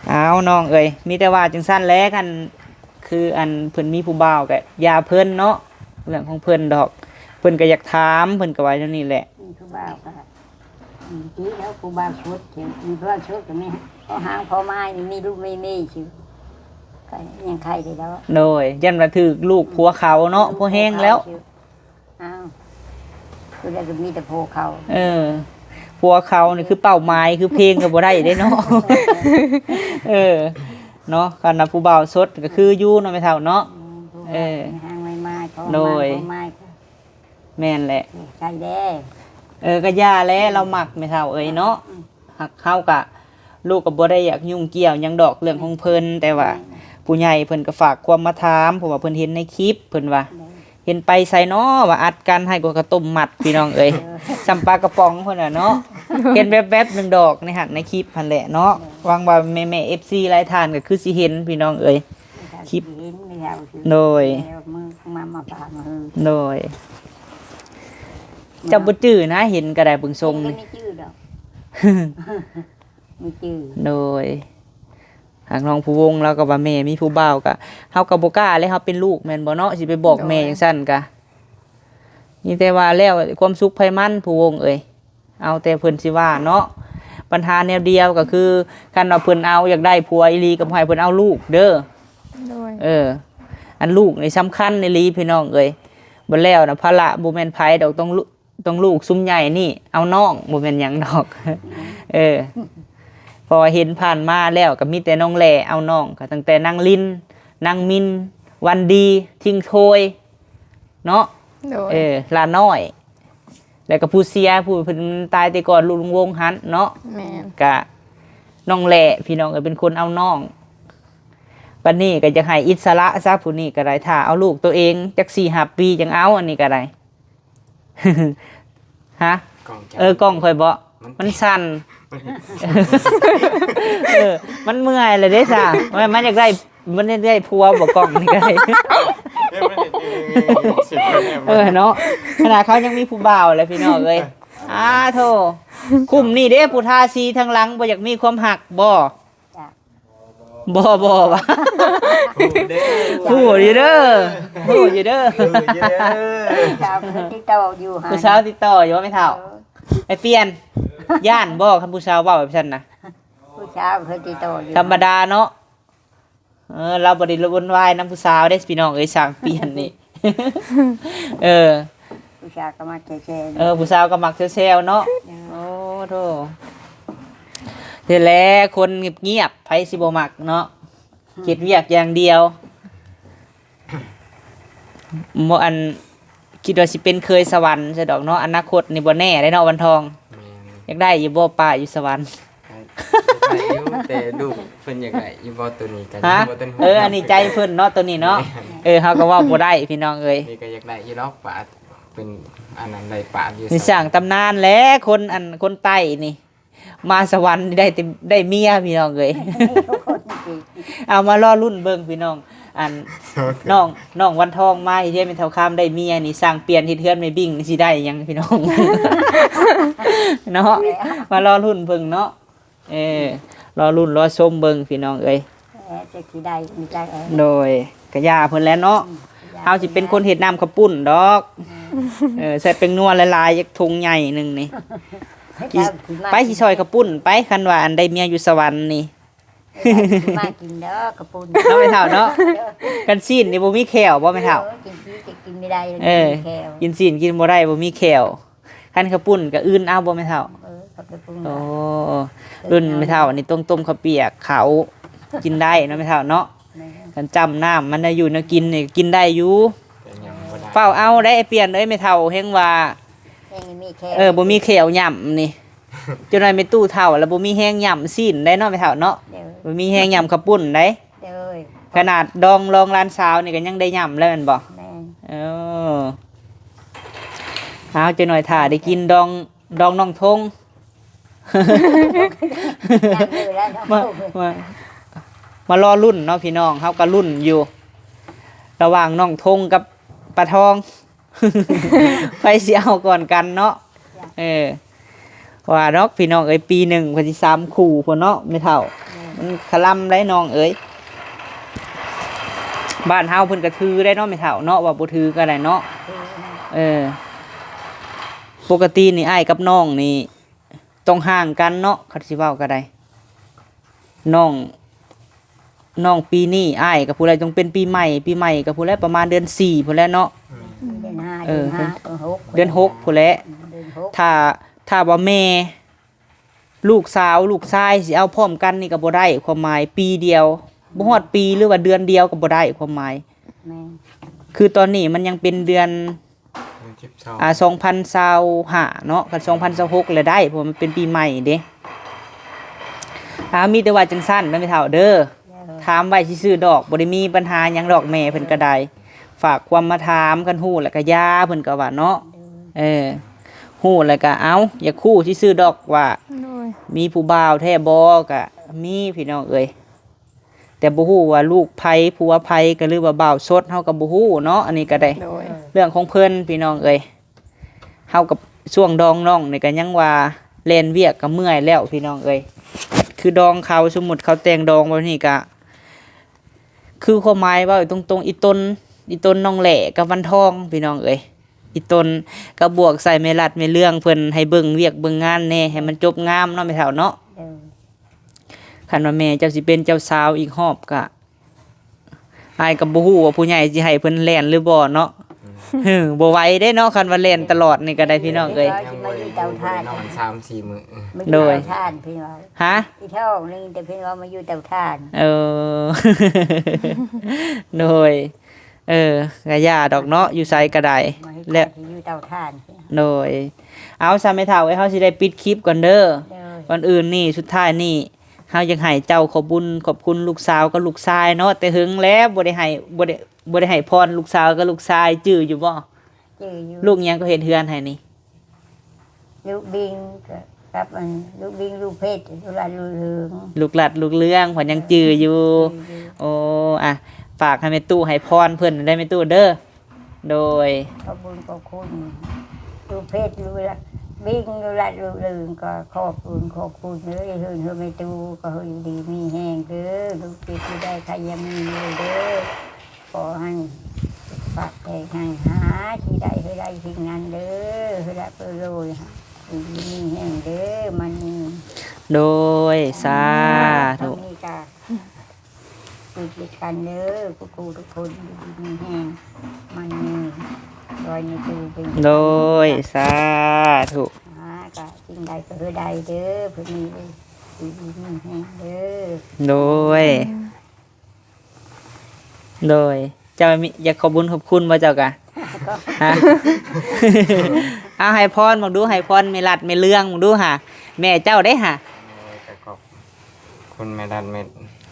ເອົານ້ອງເອີຍ ມີແຕ່ວ່າຈັ່ງຊັ້ນແຫຼະ ຄັນຄືອັນເພິ່ນມີຜູ້ບ່າວກະຢ່າເພິ່ນເນາະ ເລື່ອງຂອງເພິ່ນດອກ ເພິ່ນກະຢາກຖາມ ເພິ່ນກະວ່າແນວນີ້ແຫຼະ. ມີຜູ້ບ່າວກະ ອືມ ດີແລ້ວ ຜູ້ບ່າວໂສດ ມີຜູ້ບ່າວໂສດກໍມີພໍຫາງພໍໝາຍ ມີລູກມີເມຍຊື່ ກໍຍັງໄຄແລ້ວ. ໂດຍ ຢ້ານວ່າຖືກລູກ ອືມ ຜົວເຂົາເນາະ ພໍແຮງແລ້ວ. ອ້າວ ຜູ້ໃດກໍມີແຕ່ຜົວເຂົາ. ເອີ ຜົວເຂົານີ້ຄືເປົ້າໝາຍ ຄືເພງກໍບໍ່ໄດ້ເດ້ເນາະ. ເອີ ເນາະ ຄັນວ່າຜູ້ບ່າວສົດກໍຄືຢູ່ເນາະ ແມ່ເຖົ້າເນາະ. ແມ່ນ ຜູ້ບ່າວ ເອີ ມີຫາງໄວມາ ໂດຍ ມາ ແມ່ນແຫຼະ ໃສ່ແດ່. ເອີ ກໍຢ່າແຫຼະ ລາວມັກແມ່ເຖົ້າເອີຍເນາະ. ອືມ. ຫາກເຮົາກະ ລູກກໍບໍ່ໄດ້ຢາກຫຍຸ້ງກ່ຽວຫຍັງດອກເລື່ອງຂອງເພິ່ນ ແຕ່ວ່າ ແມ່ນ ຜູ້ໃຫຍ່ເພິ່ນກໍຝາກຄວາມມາຖາມ ເພາະວ່າເພິ່ນເຫັນໃນຄລິບ ເພິ່ນວ່າ ໂດຍ ເຫັນໄປໃສນໍ ວ່າອັດກັນໃຫ້ກວ່າເຂົ້າຕົ້ມມັດ ພີ່ນ້ອງເອີຍ. ເອີ ສ່ຳປາກະປ໋ອງພຸ້ນນະເນາະ. ໂດຍ. ເຫັນແວບໆໜຶ່ງດອກໃນຫັ້ນໃນຄລິບຫັ້ນແຫຼະເນາະ. ໂດຍ. ຫວັງວ່າແມ່ໆ ເອັຟຊີ ຫຼາຍທ່ານກໍຄືຊິເຫັນ ພີ່ນ້ອງເອີຍ ຄລິບ. ເຫັນແລ້ວ ໂດຍ ແລ້ວມືມາ ມາປາກມື. ໂດຍ. ເຈົ້າບໍ່ຈື່ນະ ເຫັນກໍໄດ້ເບິ່ງຊົງນີ້ ບໍ່ຈື່ດອກ. ບໍ່ຈື່. ໂດຍ. ຫາກນ້ອງພູວົງລາວກໍວ່າແມ່ມີຜູ້ບ່າວ ກະເຮົາກໍບໍ່ກ້າແຫຼະ ເຮົາເປັນລູກແມ່ນບໍ່ເນາະ ຊິໄປບອກແມ່ ໂດຍ ຈັ່ງຊັ້ນກະ ມີແຕ່ວ່າແລ້ວຄວາມສຸກໃຜມັນ ພູວົງເອີຍ ເອົາແຕ່ເພິ່ນຊິວ່າເນາະ. ບັນຫາແນວດຽວກໍຄື ຄັນວ່າເພິ່ນເອົາ ຢາກໄດ້ຜົວອີ່ຫຼີ ກໍບໍ່ໃຫ້ເພິ່ນເອົາລູກເດີ. ໂດຍ. ເອີ ອັນລູກນີ້ສຳຄັນອີ່ຫຼີ ພີ່ນ້ອງເອີຍ. ບໍ່ແລ້ວນະ ພາລະບໍ່ແມ່ນໃຜດອກ ຕ້ອງ ຕ້ອງລູກຊຸມໃຫຍ່ນີ້ເອົານ້ອງ ບໍ່ແມ່ນຫຍັງດອກ. ເອີ ເພາະວ່າເຫັນຜ່ານມາແລ້ວກໍມີແຕ່ນ້ອງແຫຼເອົານ້ອງ ກໍຕັ້ງແຕ່ນາງລິນ ນາງມິນ ວັນດີ ທິງໂທຍ ເນາະ. ໂດຍ. ເອີ ຫຼ້ານ້ອຍ ແລ້ວກໍຜູ້ເສຍ ຜູ້ເພິ່ນຕາຍແຕ່ກ່ອນ ລູກລຸງວົງຫັ້ນເນາະ. ແມ່ນ. ກະນ້ອງແຫຼ ພີ່ນ້ອງເອີຍ ເປັນຄົນເອົານ້ອງ. ບັດນີ້ກໍຢາກໃຫ້ອິດສະຫຼະຊະ ຜູ້ນີ້ກໍໄດ້ ຖ້າເອົາລູກໂຕເອງຈັກສີ່ຫ້າປີຈັ່ງເອົາ ອັນນີ້ກໍໄດ້. ຮະ? ກ້ອງເຈົ້າ ເອີ ກ້ອງຂ້ອຍເບາະ ມັນ ມັນສັ່ນ. ເອີ ມັນເມື່ອຍແລ້ວເດ້ຊະ ມັນ ມັນຢາກໄດ້ ມັນຢາກໄດ້ຜົວບໍ່ ກ້ອງນີ້ກໍໄດ້. ເອີ ມັນເຮັດຢູ່ນີ້ ເອີ ເນາະ ຂະໜາດເຂົາຍັງມີຜູ້ບ່າວແລ້ວ ພີ່ນ້ອງເອີຍ. ອາໂທ ຄຸ້ມນີ້ເດ້ ຜູ້ທາສີທາງຫຼັງ ບໍ່ຢາກມີຄວາມຮັກບໍ່? ບໍ່ ບໍ່ວ່າ ຮູ້ເດ້ ຮູ້ຢູ່ເດີ ຮູ້ຢູ່ເດີ ຮູ້ຢູ່ເດີ. ຜູ້ສາວຕິດຕໍ່ຢູ່ ຜູ້ສາວຕິດຕໍ່ຢູ່ບໍ່ແມ່ເຖົ້າ? ເອີ ໄປປ່ຽນ ຢ້ານບໍ່ ຄັນຜູ້ສາວເວົ້າແບບຊັ້ນນະ? ຜູ້ສາວເພິ່ນຕິດຕໍ່ຢູ່ ທຳມະດາເນາະ. ເອີ ລາວບໍ່ໄດ້ວຸ່ນວາຍນຳຜູ້ສາວເດ້ ພີ່ນ້ອງເອີຍ ຊ່າງປ່ຽນນີ້. ເອີ ຜູ້ສາວກໍມັກແຊວໆ ເອີ ຜູ້ສາວກໍມັກແຊວໆເນາະ. ເອີ ໂອ້ໂທ ນີ້ແຫຼະ ຄົນງຽບໆ ໃຜຊິບໍ່ມັກເນາະ. ເຮັດວຽກຢ່າງດຽວ. ບໍ່ ອັນ ຄິດວ່າຊິເປັນເຂີຍສະຫວັນຊະດອກເນາະ. ອະນາຄົດນີ້ບໍ່ແນ່ເດ້ເນາະ ວັນທອງ. ແມ່ນ. ຢາກໄດ້ຢູ່ບໍ່ປ້າຢູ່ສະຫວັນ? ຢາກໄດ້ຢູ່ ແຕ່ລູກເພິ່ນຢາກໄດ້ຢູ່ບໍ່ ໂຕນີ້ກໍ ຮະ? ຍັງບໍ່ທັນຮູ້. ເອີ ອັນນີ້ໃຈເພິ່ນເນາະ ໂຕນີ້ເນາະ. ແມ່ນ. ເອີ ເຮົາກໍເວົ້າບໍ່ໄດ້ພີ່ນ້ອງເອີຍ. ນີ້ກໍຢາກໄດ້ຢູ່ດອກປ້າ ເປັນອັນນັ້ນໄດ້ປ້າຢູ່. ນີ້ສ້າງຕຳນານແຫຼະ ຄົນ ອັນ ຄົນໃຕ້ນີ້ ມາສະຫວັນໄດ້ແຕ່ ໄດ້ເມຍພີ່ນ້ອງເອີຍ. ເອົາມາລໍລຸ້ນເບິ່ງພີ່ນ້ອງ ອັນ ນ້ອງ ນ້ອງວັນທອງມາເຮັດເຮືອນແມ່ເຖົ້າຄຳໄດ້ເມຍນີ້ ສ້າງປ່ຽນເຮັດເຮືອນແມ່ບິ້ງນີ້ຊິໄດ້ຫຍັງພີ່ນ້ອງ ເນາະ. ມາລໍລຸ້ນເບິ່ງເນາະ. ເອີ ລໍລຸ້ນລໍຊົມເບິ່ງພີ່ນ້ອງເອີຍ. ເອີ ຈັກຊິໄດ້ບໍ່ໄດ້. ໂດຍ ກະຢ່າເພິ່ນແຫຼະເນາະ. ອືມ ເຮົາຊິເປັນຄົນເຮັດນ້ຳເຂົ້າປຸ້ນດອກ. ອືມ ເອີ ໃສ່ແປ້ງນົວຫຼາຍໆ ຈັກຖົງໃຫຍ່ໜຶ່ງນີ້. ເຈົ້າຊິມາ ໄປຊິຊ່ອຍເຂົ້າປຸ້ນໄປ ຄັນວ່າອັນໄດ້ເມຍຢູ່ສະຫວັນນີ້. ເຈົ້າຊິມາກິນດອກເຂົ້າປຸ້ນ ເນາະແມ່ເຖົ້າເນາະ. ເອີ ກັນຊີ້ນນີ້ບໍ່ມີແຂ້ວບໍ່ແມ່ເຖົ້າ? ເອີ ກິນຊີ້ນກໍກິນບໍ່ໄດ້ ເອີ ກິນແຂ້ວ ກິນຊີ້ນກິນບໍ່ໄດ້ ບໍ່ມີແຂ້ວ. ຄັນເຂົ້າປຸ້ນກໍອື່ນເອົາບໍ່ແມ່ເຖົ້າ? ເອີ ເຂົ້າປຸ້ນ. ໂອ້ ເອີ ລຸ້ນແມ່ເຖົ້ານີ້ຕ້ອງຕົ້ມເຂົ້າປຽກເຂົ້າກິນໄດ້ເນາະແມ່ເຖົ້າເນາະ. ແມ່ນ. ຄັນຈ້ຳນ້ຳມັນໄດ້ຢູ່ແນວກິນນີ້ກິນໄດ້ຢູ່. ແຕ່ຍັງບໍ່ໄດ້ ເຝົ້າເອົາໄດ້ ອ້າຍປ່ຽນເອີຍ ແມ່ເຖົ້າແຮງວ່າ ແຮງມີແຂ້ວ ເອີ ບໍ່ມີແຂ້ວຫຍ້ຳນີ້. ຈັກໜ້ອຍແມ່ຕູ້ເຖົ້າແລ້ວບໍ່ມີແຮງຫຍ້ຳຊີ້ນໄດ໋ເນາະແມ່ເຖົ້າເນາະ. ໂດຍ ບໍ່ມີແຮງຫຍ້ຳເຂົ້າປຸ້ນໄດ໋. ໂດຍ ຂະໜາດດອງລອງຫຼານສາວນີ້ກໍຍັງໄດ້ຫຍ້ຳແລ້ວແມ່ນບໍ່? ແມ່ນ. ເອີ ເອົາ ຈັກໜ້ອຍຖ້າໄດ້ກິນດອງ ດອງນ້ອງທົງ. ຍັງຢູ່ແລ້ວເນາະ ມາ ມາ ມາລໍລຸ້ນເນາະພີ່ນ້ອງ ເຮົາກໍລຸ້ນຢູ່ ລະຫວ່າງນ້ອງທົງກັບປ້າທອງ ໃຜຊິເອົາກ່ອນກັນເນາະ. ເອີ ວ່າດອກພີ່ນ້ອງເອີຍ ປີໜຶ່ງເພິ່ນຊິສາມຄູ່ພຸ້ນເນາະແມ່ເຖົ້າ. ແມ່ນ. ມັນຄະລຳໄດ໋ນ້ອງເອີຍ. ບ້ານເຮົາເພິ່ນກໍຖືໄດ໋ເນາະແມ່ເຖົ້າເນາະ ວ່າບໍ່ຖືກໍໄດ້ເນາະ. ຖືນະ. ເອີ ປົກກະຕິນີ້ອ້າຍກັບນ້ອງນີ້ຕ້ອງຫ່າງກັນເນາະ ຄັນຊິເວົ້າກໍໄດ້. ນ້ອງ ນ້ອງປີນີ້ ອ້າຍກໍພຸ້ນແຫຼະ ຕ້ອງເປັນປີໃໝ່ ປີໃໝ່ກໍພຸ້ນແຫຼະ ປະມານເດືອນສີ່ພຸ້ນແຫຼະເນາະ. ອືມ ເດືອນຫ້າ ເອີ ເດືອນຫ້າ ເດືອນຫົກ ເດືອນຫົກພຸ້ນແຫຼະ. ເດືອນຫົກ ຖ້າ ຖ້າວ່າແມ່ ລູກສາວລູກຊາຍຊິເອົາພ້ອມກັນນີ້ກໍບໍ່ໄດ້ ຄວາມໝາຍປີດຽວ ບໍ່ຮອດປີ ຫຼືວ່າເດືອນດຽວກໍບໍ່ໄດ້ ຄວາມໝາຍ. ແມ່ນ. ຄືຕອນນີ້ມັນຍັງເປັນເດືອນ ເດືອນສິບສອງ ອ່າ ສອງພັນຊາວຫ້າເນາະ ຄັນສອງພັນຊາວຫົກແລ້ວໄດ້ ເພາະວ່າມັນເປັນປີໃໝ່ເດ້. ອ່າ ມີແຕ່ວ່າຈັ່ງຊັ້ນເດີແມ່ເຖົ້າເດີ. ເອີ ຖາມໄວ້ຊື່ໆດອກ ບໍ່ໄດ້ມີບັນຫາຫຍັງດອກ ແມ່ເພິ່ນກໍໄດ້ ເອີ ຝາກຄວາມມາຖາມ ຄັນຮູ້ແລ້ວກໍຢ່າ ເພິ່ນກໍວ່າເນາະ. ເອີ ເອີ ຮູ້ແລ້ວກໍເອົາ ຢາກຮູ້ຊື່ໆດອກວ່າ ໂດຍ ມີຜູ້ບ່າວແທ້ບໍ່ ກໍມີພີ່ນ້ອງເອີຍ. ແຕ່ບໍ່ຮູ້ວ່າລູກໃຜ ຜົວໃຜ ກໍຫຼືວ່າບ່າວສົດ ເຮົາກໍບໍ່ຮູ້ເນາະ ອັນນີ້ກໍໄດ້. ໂດຍ ເລື່ອງຂອງເພິ່ນພີ່ນ້ອງເອີຍ. ເຮົາກັບຊ່ວງດອງນ້ອງນີ້ກໍຍັງວ່າແລ່ນວຽກກໍເມື່ອຍແລ້ວພີ່ນ້ອງເອີຍ. ຄືດອງເຂົາ ສົມມຸດເຂົາແຕ່ງດອງແບບນີ້ກໍ ຄືຄວາມໝາຍເວົ້າຕົງໆ ອີ່ຕົນ ອີ່ຕົນນ້ອງແຫຼ້ກັບວັນທອງພີ່ນ້ອງເອີຍ. ອີ່ຕົນກໍບວກໃສ່ແມ່ລັດແມ່ເລື່ອງເພິ່ນ ໃຫ້ເບິ່ງວຽກເບິ່ງງານແດ່ ໃຫ້ມັນຈົບງາມເນາະແມ່ເຖົ້າເນາະ. ໂດຍ ຄັນວ່າແມ່ເຈົ້າຊິເປັນເຈົ້າສາວອີກຮອບກະ ອ້າຍກໍບໍ່ຮູ້ວ່າຜູ້ໃຫຍ່ຊິໃຫ້ເພິ່ນແລ່ນຫຼືບໍ່ເນາະ. ອືມ ເຮີ ບໍ່ໄຫວເດ້ເນາະ ຄັນວ່າແລ່ນຕະຫຼອດນີ້ກໍໄດ້ພີ່ນ້ອງເອີຍ. ຍັງບໍ່ໄດ້ ຍັງບໍ່ໄດ້ນອນສາມສີ່ມື້. ໂດຍ ມາຢູ່ເຕົາຖ່ານເພິ່ນວ່າ. ຮະ? ອີທອງໜຶ່ງ ແຕ່ເພິ່ນວ່າມາຢູ່ເຕົາຖ່ານ. ເອີ ໂດຍ. ເອີ ກະຢ່າດອກເນາະ ຢູ່ໃສກະໄດ້ ມາເຮັດ ແລະ ຢູ່ເຕົາຖ່ານ. ໂດຍ. ເອົາຊະແມ່ເຖົ້າເອີຍ ເຮົາຊິໄດ້ປິດຄລິບກ່ອນເດີ. ໂດຍ. ກ່ອນອື່ນນີ້ ສຸດທ້າຍນີ້ ເຮົາຢາກໃຫ້ເຈົ້າຂອບບຸນຂອບຄຸນລູກສາວກັບລູກຊາຍເນາະ ແຕ່ເຫິງແລ້ວບໍ່ໄດ້ໃຫ້ ບໍ່ໄດ້ ບໍ່ໄດ້ໃຫ້ພອນລູກສາວກັບລູກຊາຍ ຈື່ຢູ່ບໍ່? ຈື່ຢູ່. ລູກຫຍັງກໍເຮັດເຮືອນໃຫ້ນີ້? ລູກບິງ ກັບອັນ ລູກບິງ ລູກເພັດ ລູກລັດ ລູກເຫຼືອງ. ລູກລັດ ລູກເຫຼືອງ ເພິ່ນຍັງຈື່ຢູ່. ຈື່ຢູ່. ໂອ້ ອະ ຝາກໃຫ້ແມ່ຕູ້ໃຫ້ພອນເພິ່ນໄດ້ແມ່ຕູ້ເດີ. ໂດຍ. ຂອບບຸນຂອບຄຸນ ລູກເພັດ ລູກລັດ ບິງ ລູກລັດ ລູກເຫຼືອງ ກໍຂອບບຸນຂອບຄຸນເດີ. ເຮືອນ ເຮືອນແມ່ຕູ້ກໍຢູ່ດີມີແຮງເດີ. ລູກເຈັບຢູ່ໄດ້ ໃຄຢ່າມີເດີ. ຂໍໃຫ້ປາກແຕກໃຫ້ຫາ ທີ່ໄດ້ໃຫ້ໄດ້ສິ່ງນັ້ນເດີ ໃຫ້ໄດ້ເປີໂລຍ ຢູ່ດີມີແຮງເດີ ມັນນີ້. ໂດຍ ສາທຸ. ມີກະຕິດກັນເດີ ທຸກໆທຸກຄົນ ຢູ່ດີມີແຮງ ມັນນີ້ ລອຍໃນຕູ້ເປັນ. ໂດຍ ສາທຸ. ຫາກະສິ່ງໃດກໍໃຫ້ໄດ້ເດີ ເພິ່ນນີ້ເດີ ຢູ່ດີມີແຮງເດີ. ໂດຍ. ໂດຍ ເຈົ້າມີ ຢາກຂອບບຸນຂອບຄຸນບໍ່ເຈົ້າກະ? ຮະ? ເອົາໃຫ້ພອນເບິ່ງດູ ໃຫ້ພອນແມ່ລັດແມ່ເລື່ອງເບິ່ງດູຫາ ແມ່ເຈົ້າເດ້ຫາ. ໂດຍ ກໍຂອບຄຸນແມ່ລັດແມ່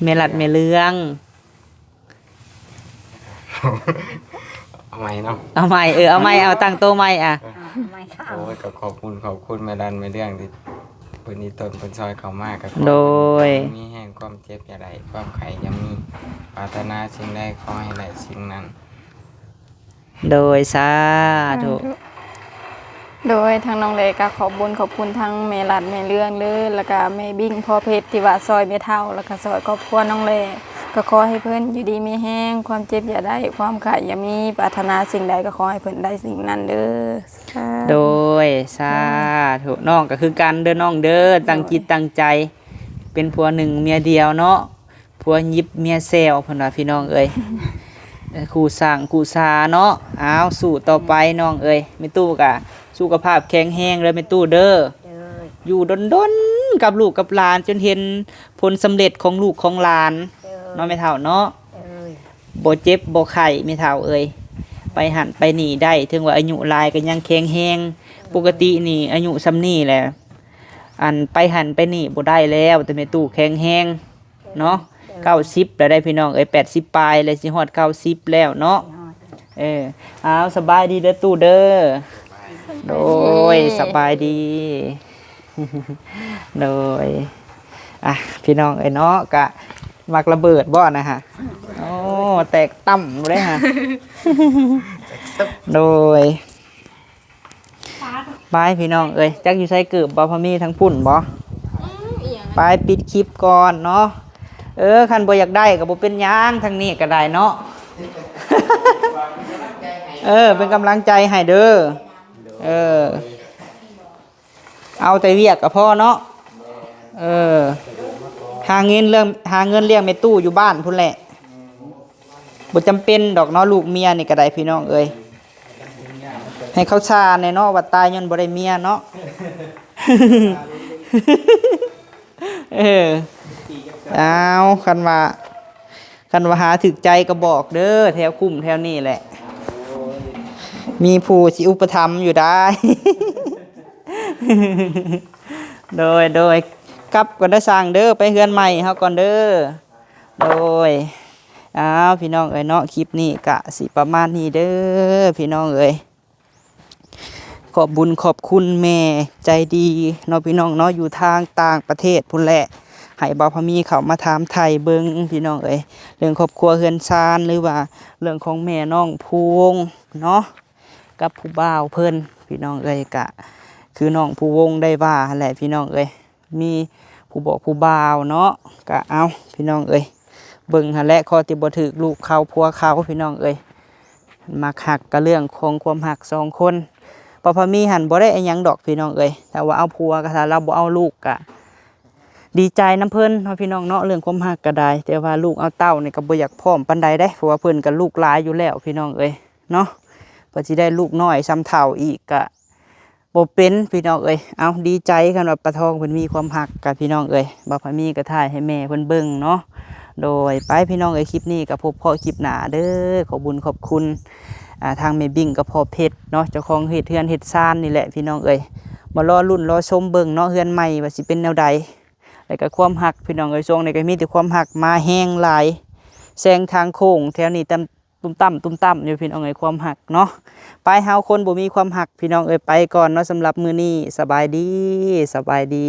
ແມ່ລັດແມ່ເລື່ອງ. ເອົາໃໝ່ເນາະ ເອົາໃໝ່ ເອີ ເອົາໃໝ່ ເອົາຕັ້ງໂຕໃໝ່ອະ. ເອີ ເອົາໃໝ່ ໂອ້ຍ ກໍຂອບຄຸນ ຂອບຄຸນແມ່ລັດແມ່ເລື່ອງທີ່ເພິ່ນອີ່ຕົນເພິ່ນຊ່ອຍເຂົ້າມາ ກໍຂໍໃຫ້ ໂດຍ ມີແຮງ ຄວາມເຈັບຢ່າໄດ້ ຄວາມໄຂ້ຢ່າມີ ປາດຖະໜາສິ່ງໃດຂໍໃຫ້ໄດ້ສິ່ງນັ້ນ. ໂດຍ ສາທຸ ສາທຸ. ໂດຍ ທາງນ້ອງແລກໍຂອບບຸນຂອບຄຸນທັງແມ່ລັດແມ່ເລື່ອງເດີ ແລ້ວກໍແມ່ບິ້ງພໍ່ເພັດທີ່ວ່າຊ່ອຍແມ່ເຖົ້າ ແລ້ວກໍຊ່ອຍຄອບຄົວນ້ອງແລ ກໍຂໍໃຫ້ເພິ່ນຢູ່ດີມີແຮງ ຄວາມເຈັບຢ່າໄດ້ ຄວາມໄຂ້ຢ່າມີ ປາດຖະໜາສິ່ງໃດກໍຂໍໃຫ້ເພິ່ນໄດ້ສິ່ງນັ້ນເດີ. ສາທຸ ໂດຍ ສາທຸ. ນ້ອງກໍຄືກັນເດີນ້ອງເດີ ຕັ້ງຈິດຕັ້ງໃຈ ເປັນຜົວໜຶ່ງເມຍດຽວເນາະ. ຜົວຫຍິບເມຍແຊວ ເພິ່ນວ່າ ພີ່ນ້ອງເອີຍ ເອີ ຄູ່ສ້າງຄູ່ສາເນາະ. ອ້າວ ສູ້ຕໍ່ໄປນ້ອງເອີຍ. ແມ່ຕູ້ກະສຸຂະພາບແຂງແຮງເດີແມ່ຕູ້ເດີ ໂດຍ ຢູ່ດົນໆກັບລູກກັບຫຼານ ຈົນເຫັນຜົນສຳເລັດຂອງລູກຂອງຫຼານ ໂດຍ ເນາະແມ່ເຖົ້າເນາະ ໂດຍ ບໍ່ເຈັບບໍ່ໄຂ້ແມ່ເຖົ້າເອີຍ ໄປຫັ້ນໄປນີ້ໄດ້ ເຖິງວ່າອາຍຸຫຼາຍກໍຍັງແຂງແຮງ. ໂດຍ ປົກກະຕິນີ້ອາຍຸສ່ຳນີ້ແຫຼະ ອັນ ໄປຫັ້ນໄປນີ້ບໍ່ໄດ້ແລ້ວ ແຕ່ແມ່ຕູ້ແຂງແຮງ ເນາະ ເກົ້າສິບແລ້ວໄດ໋ພີ່ນ້ອງເອີຍ ແປດສິບປາຍແລ້ວ ຊິຮອດເກົ້າສິບແລ້ວເນາະ ຊິຮອດ ເອີ ອ້າວ ສະບາຍດີເດີຕູ້ເດີ ໂດຍ ສະບາຍດີ ໂດຍ ອ່ະ ພີ່ນ້ອງເອີຍເນາະ ກະມັກລະເບີດບໍ່ນະຫະ ໂອ້ ແຕກຕ່ຳເລີຍຫະ ໂດຍ ໄປພີ່ນ້ອງເອີຍ ຈັກຢູ່ໃສ ເກີບບໍ່ ພໍມີທາງພຸ້ນບໍ່ ໄປປິດຄລິບກ່ອນເນາະ ເອີ ຄັນບໍ່ຢາກໄດ້ກໍບໍ່ເປັນຫຍັງ ທາງນີ້ກໍໄດ້ເນາະ ເອີ ເປັນກຳລັງໃຈໃຫ້ເດີ ເອີ ເອົາແຕ່ວຽກກໍພໍເນາະ ເອີ ຫາເງິນເລື່ອງ ຫາເງິນລ້ຽງແມ່ຕູ້ຢູ່ບ້ານພຸ້ນແຫຼະ. ບໍ່ຈຳເປັນດອກເນາະ ລູກເມຍນີ້ກໍໄດ້ພີ່ນ້ອງເອີຍ ໃຫ້ເຂົາຊາແດ່ເນາະ ວ່າຕາຍຍ້ອນບໍ່ໄດ້ເມຍເນາະ ເອີ ອ້າວ ຄັນວ່າ ຄັນວ່າຫາຖືກໃຈກໍບອກເດີ ແຖວຄຸ້ມແຖວນີ້ແຫຼະ ມີຜູ້ຊິອຸປະຖຳຢູ່ໄດ໋ ໂດຍ ໂດຍ ກັບກ່ອນເດີຊ່າງເດີ ໄປເຮືອນໃໝ່ເຮົາກ່ອນເດີ. ໂດຍ ອ້າວ ພີ່ນ້ອງເອີຍເນາະ ຄລິບນີ້ກະຊິປະມານນີ້ເດີພີ່ນ້ອງເອີຍ ຂອບບຸນຂອບຄຸນແມ່ໃຈດີເນາະ ພີ່ນ້ອງເນາະ ຢູ່ທາງຕ່າງປະເທດພຸ້ນແຫຼະ ໃຫ້ບ່າວພາມີເຂົ້າມາຖາມໄຖ່ເບິ່ງພີ່ນ້ອງເອີຍ ເລື່ອງຄອບຄົວເຮືອນຊານ ຫຼືວ່າເລື່ອງຂອງແມ່ນ້ອງພູວົງເນາະ ກັບຜູ້ບ່າວເພິ່ນ ພີ່ນ້ອງເອີຍ ກະຄືນ້ອງພູວົງໄດ້ວ່າຫັ້ນແຫຼະ ພີ່ນ້ອງເອີຍ ມີຜູ້ບອກຜູ້ບ່າວເນາະ ກະເອົາພີ່ນ້ອງເອີຍ ເບິ່ງຫັ້ນແຫຼະ ຂໍແຕ່ບໍ່ຖືກລູກເຂົາຜົວເຂົາພີ່ນ້ອງເອີຍ ມັກຮັກກະເລື່ອງຂອງຄວາມຮັກສອງຄົນ ປະພາມີຫັ້ນບໍ່ໄດ້ອີ່ຫຍັງດອກພີ່ນ້ອງເອີຍ ຖ້າວ່າເອົາຜົວກະ ຖ້າລາວບໍ່ເອົາລູກກະ ດີໃຈນຳເພິ່ນເນາະ ພີ່ນ້ອງເນາະ ເລື່ອງຄວາມຮັກກະໄດ້ ແຕ່ວ່າລູກເອົາເຕົ້ານີ້ກະບໍ່ຢາກພ້ອມປານໃດເດ້ ເພາະວ່າເພິ່ນກະລູກຫຼາຍຢູ່ແລ້ວພີ່ນ້ອງເອີຍເນາະ ກວ່າຊິໄດ້ລູກນ້ອຍຊ່ຳເຖົ້າອີກກະ ບໍ່ເປັນພີ່ນ້ອງເອີຍ ເອົ້າ ດີໃຈຄັນວ່າປາທອງເພິ່ນມີຄວາມຮັກກະພີ່ນ້ອງເອີຍ ບ່າວພາມີກະຖ່າຍໃຫ້ແມ່ເພິ່ນເບິ່ງເນາະ ໂດຍ ໄປພີ່ນ້ອງເອີຍ ຄລິບນີ້ກະພົບພໍ້ຄລິບໜ້າເດີ ຂອບບຸນຂອບຄຸນ ອ່າ ທາງແມ່ບິ້ງກັບພໍ່ເພັດເນາະ ເຈົ້າຂອງເຮັດເຮືອນເຮັດຊານນີ້ແຫຼະພີ່ນ້ອງເອີຍ ມາລໍລຸ້ນລໍຊົມເບິ່ງເນາະ ເຮືອນໃໝ່ວ່າຊິເປັນແນວໃດ ແລ້ວກະຄວາມຮັກພີ່ນ້ອງເອີຍ ຊ່ວງນີ້ກະມີແຕ່ຄວາມຮັກມາແຮງຫຼາຍ ແຊງທາງໂຄ້ງແຖວນີ້ ຕຸ້ມຕ່ຳ ຕຸ້ມຕ່ຳຢູ່ພີ່ນ້ອງເອີຍ ຄວາມຮັກເນາະ ໄປ ເຮົາຄົນບໍ່ມີຄວາມຮັກ ພີ່ນ້ອງເອີຍ ໄປກ່ອນເນາະ ສຳລັບມື້ນີ້ ສະບາຍດີ ສະບາຍດີ.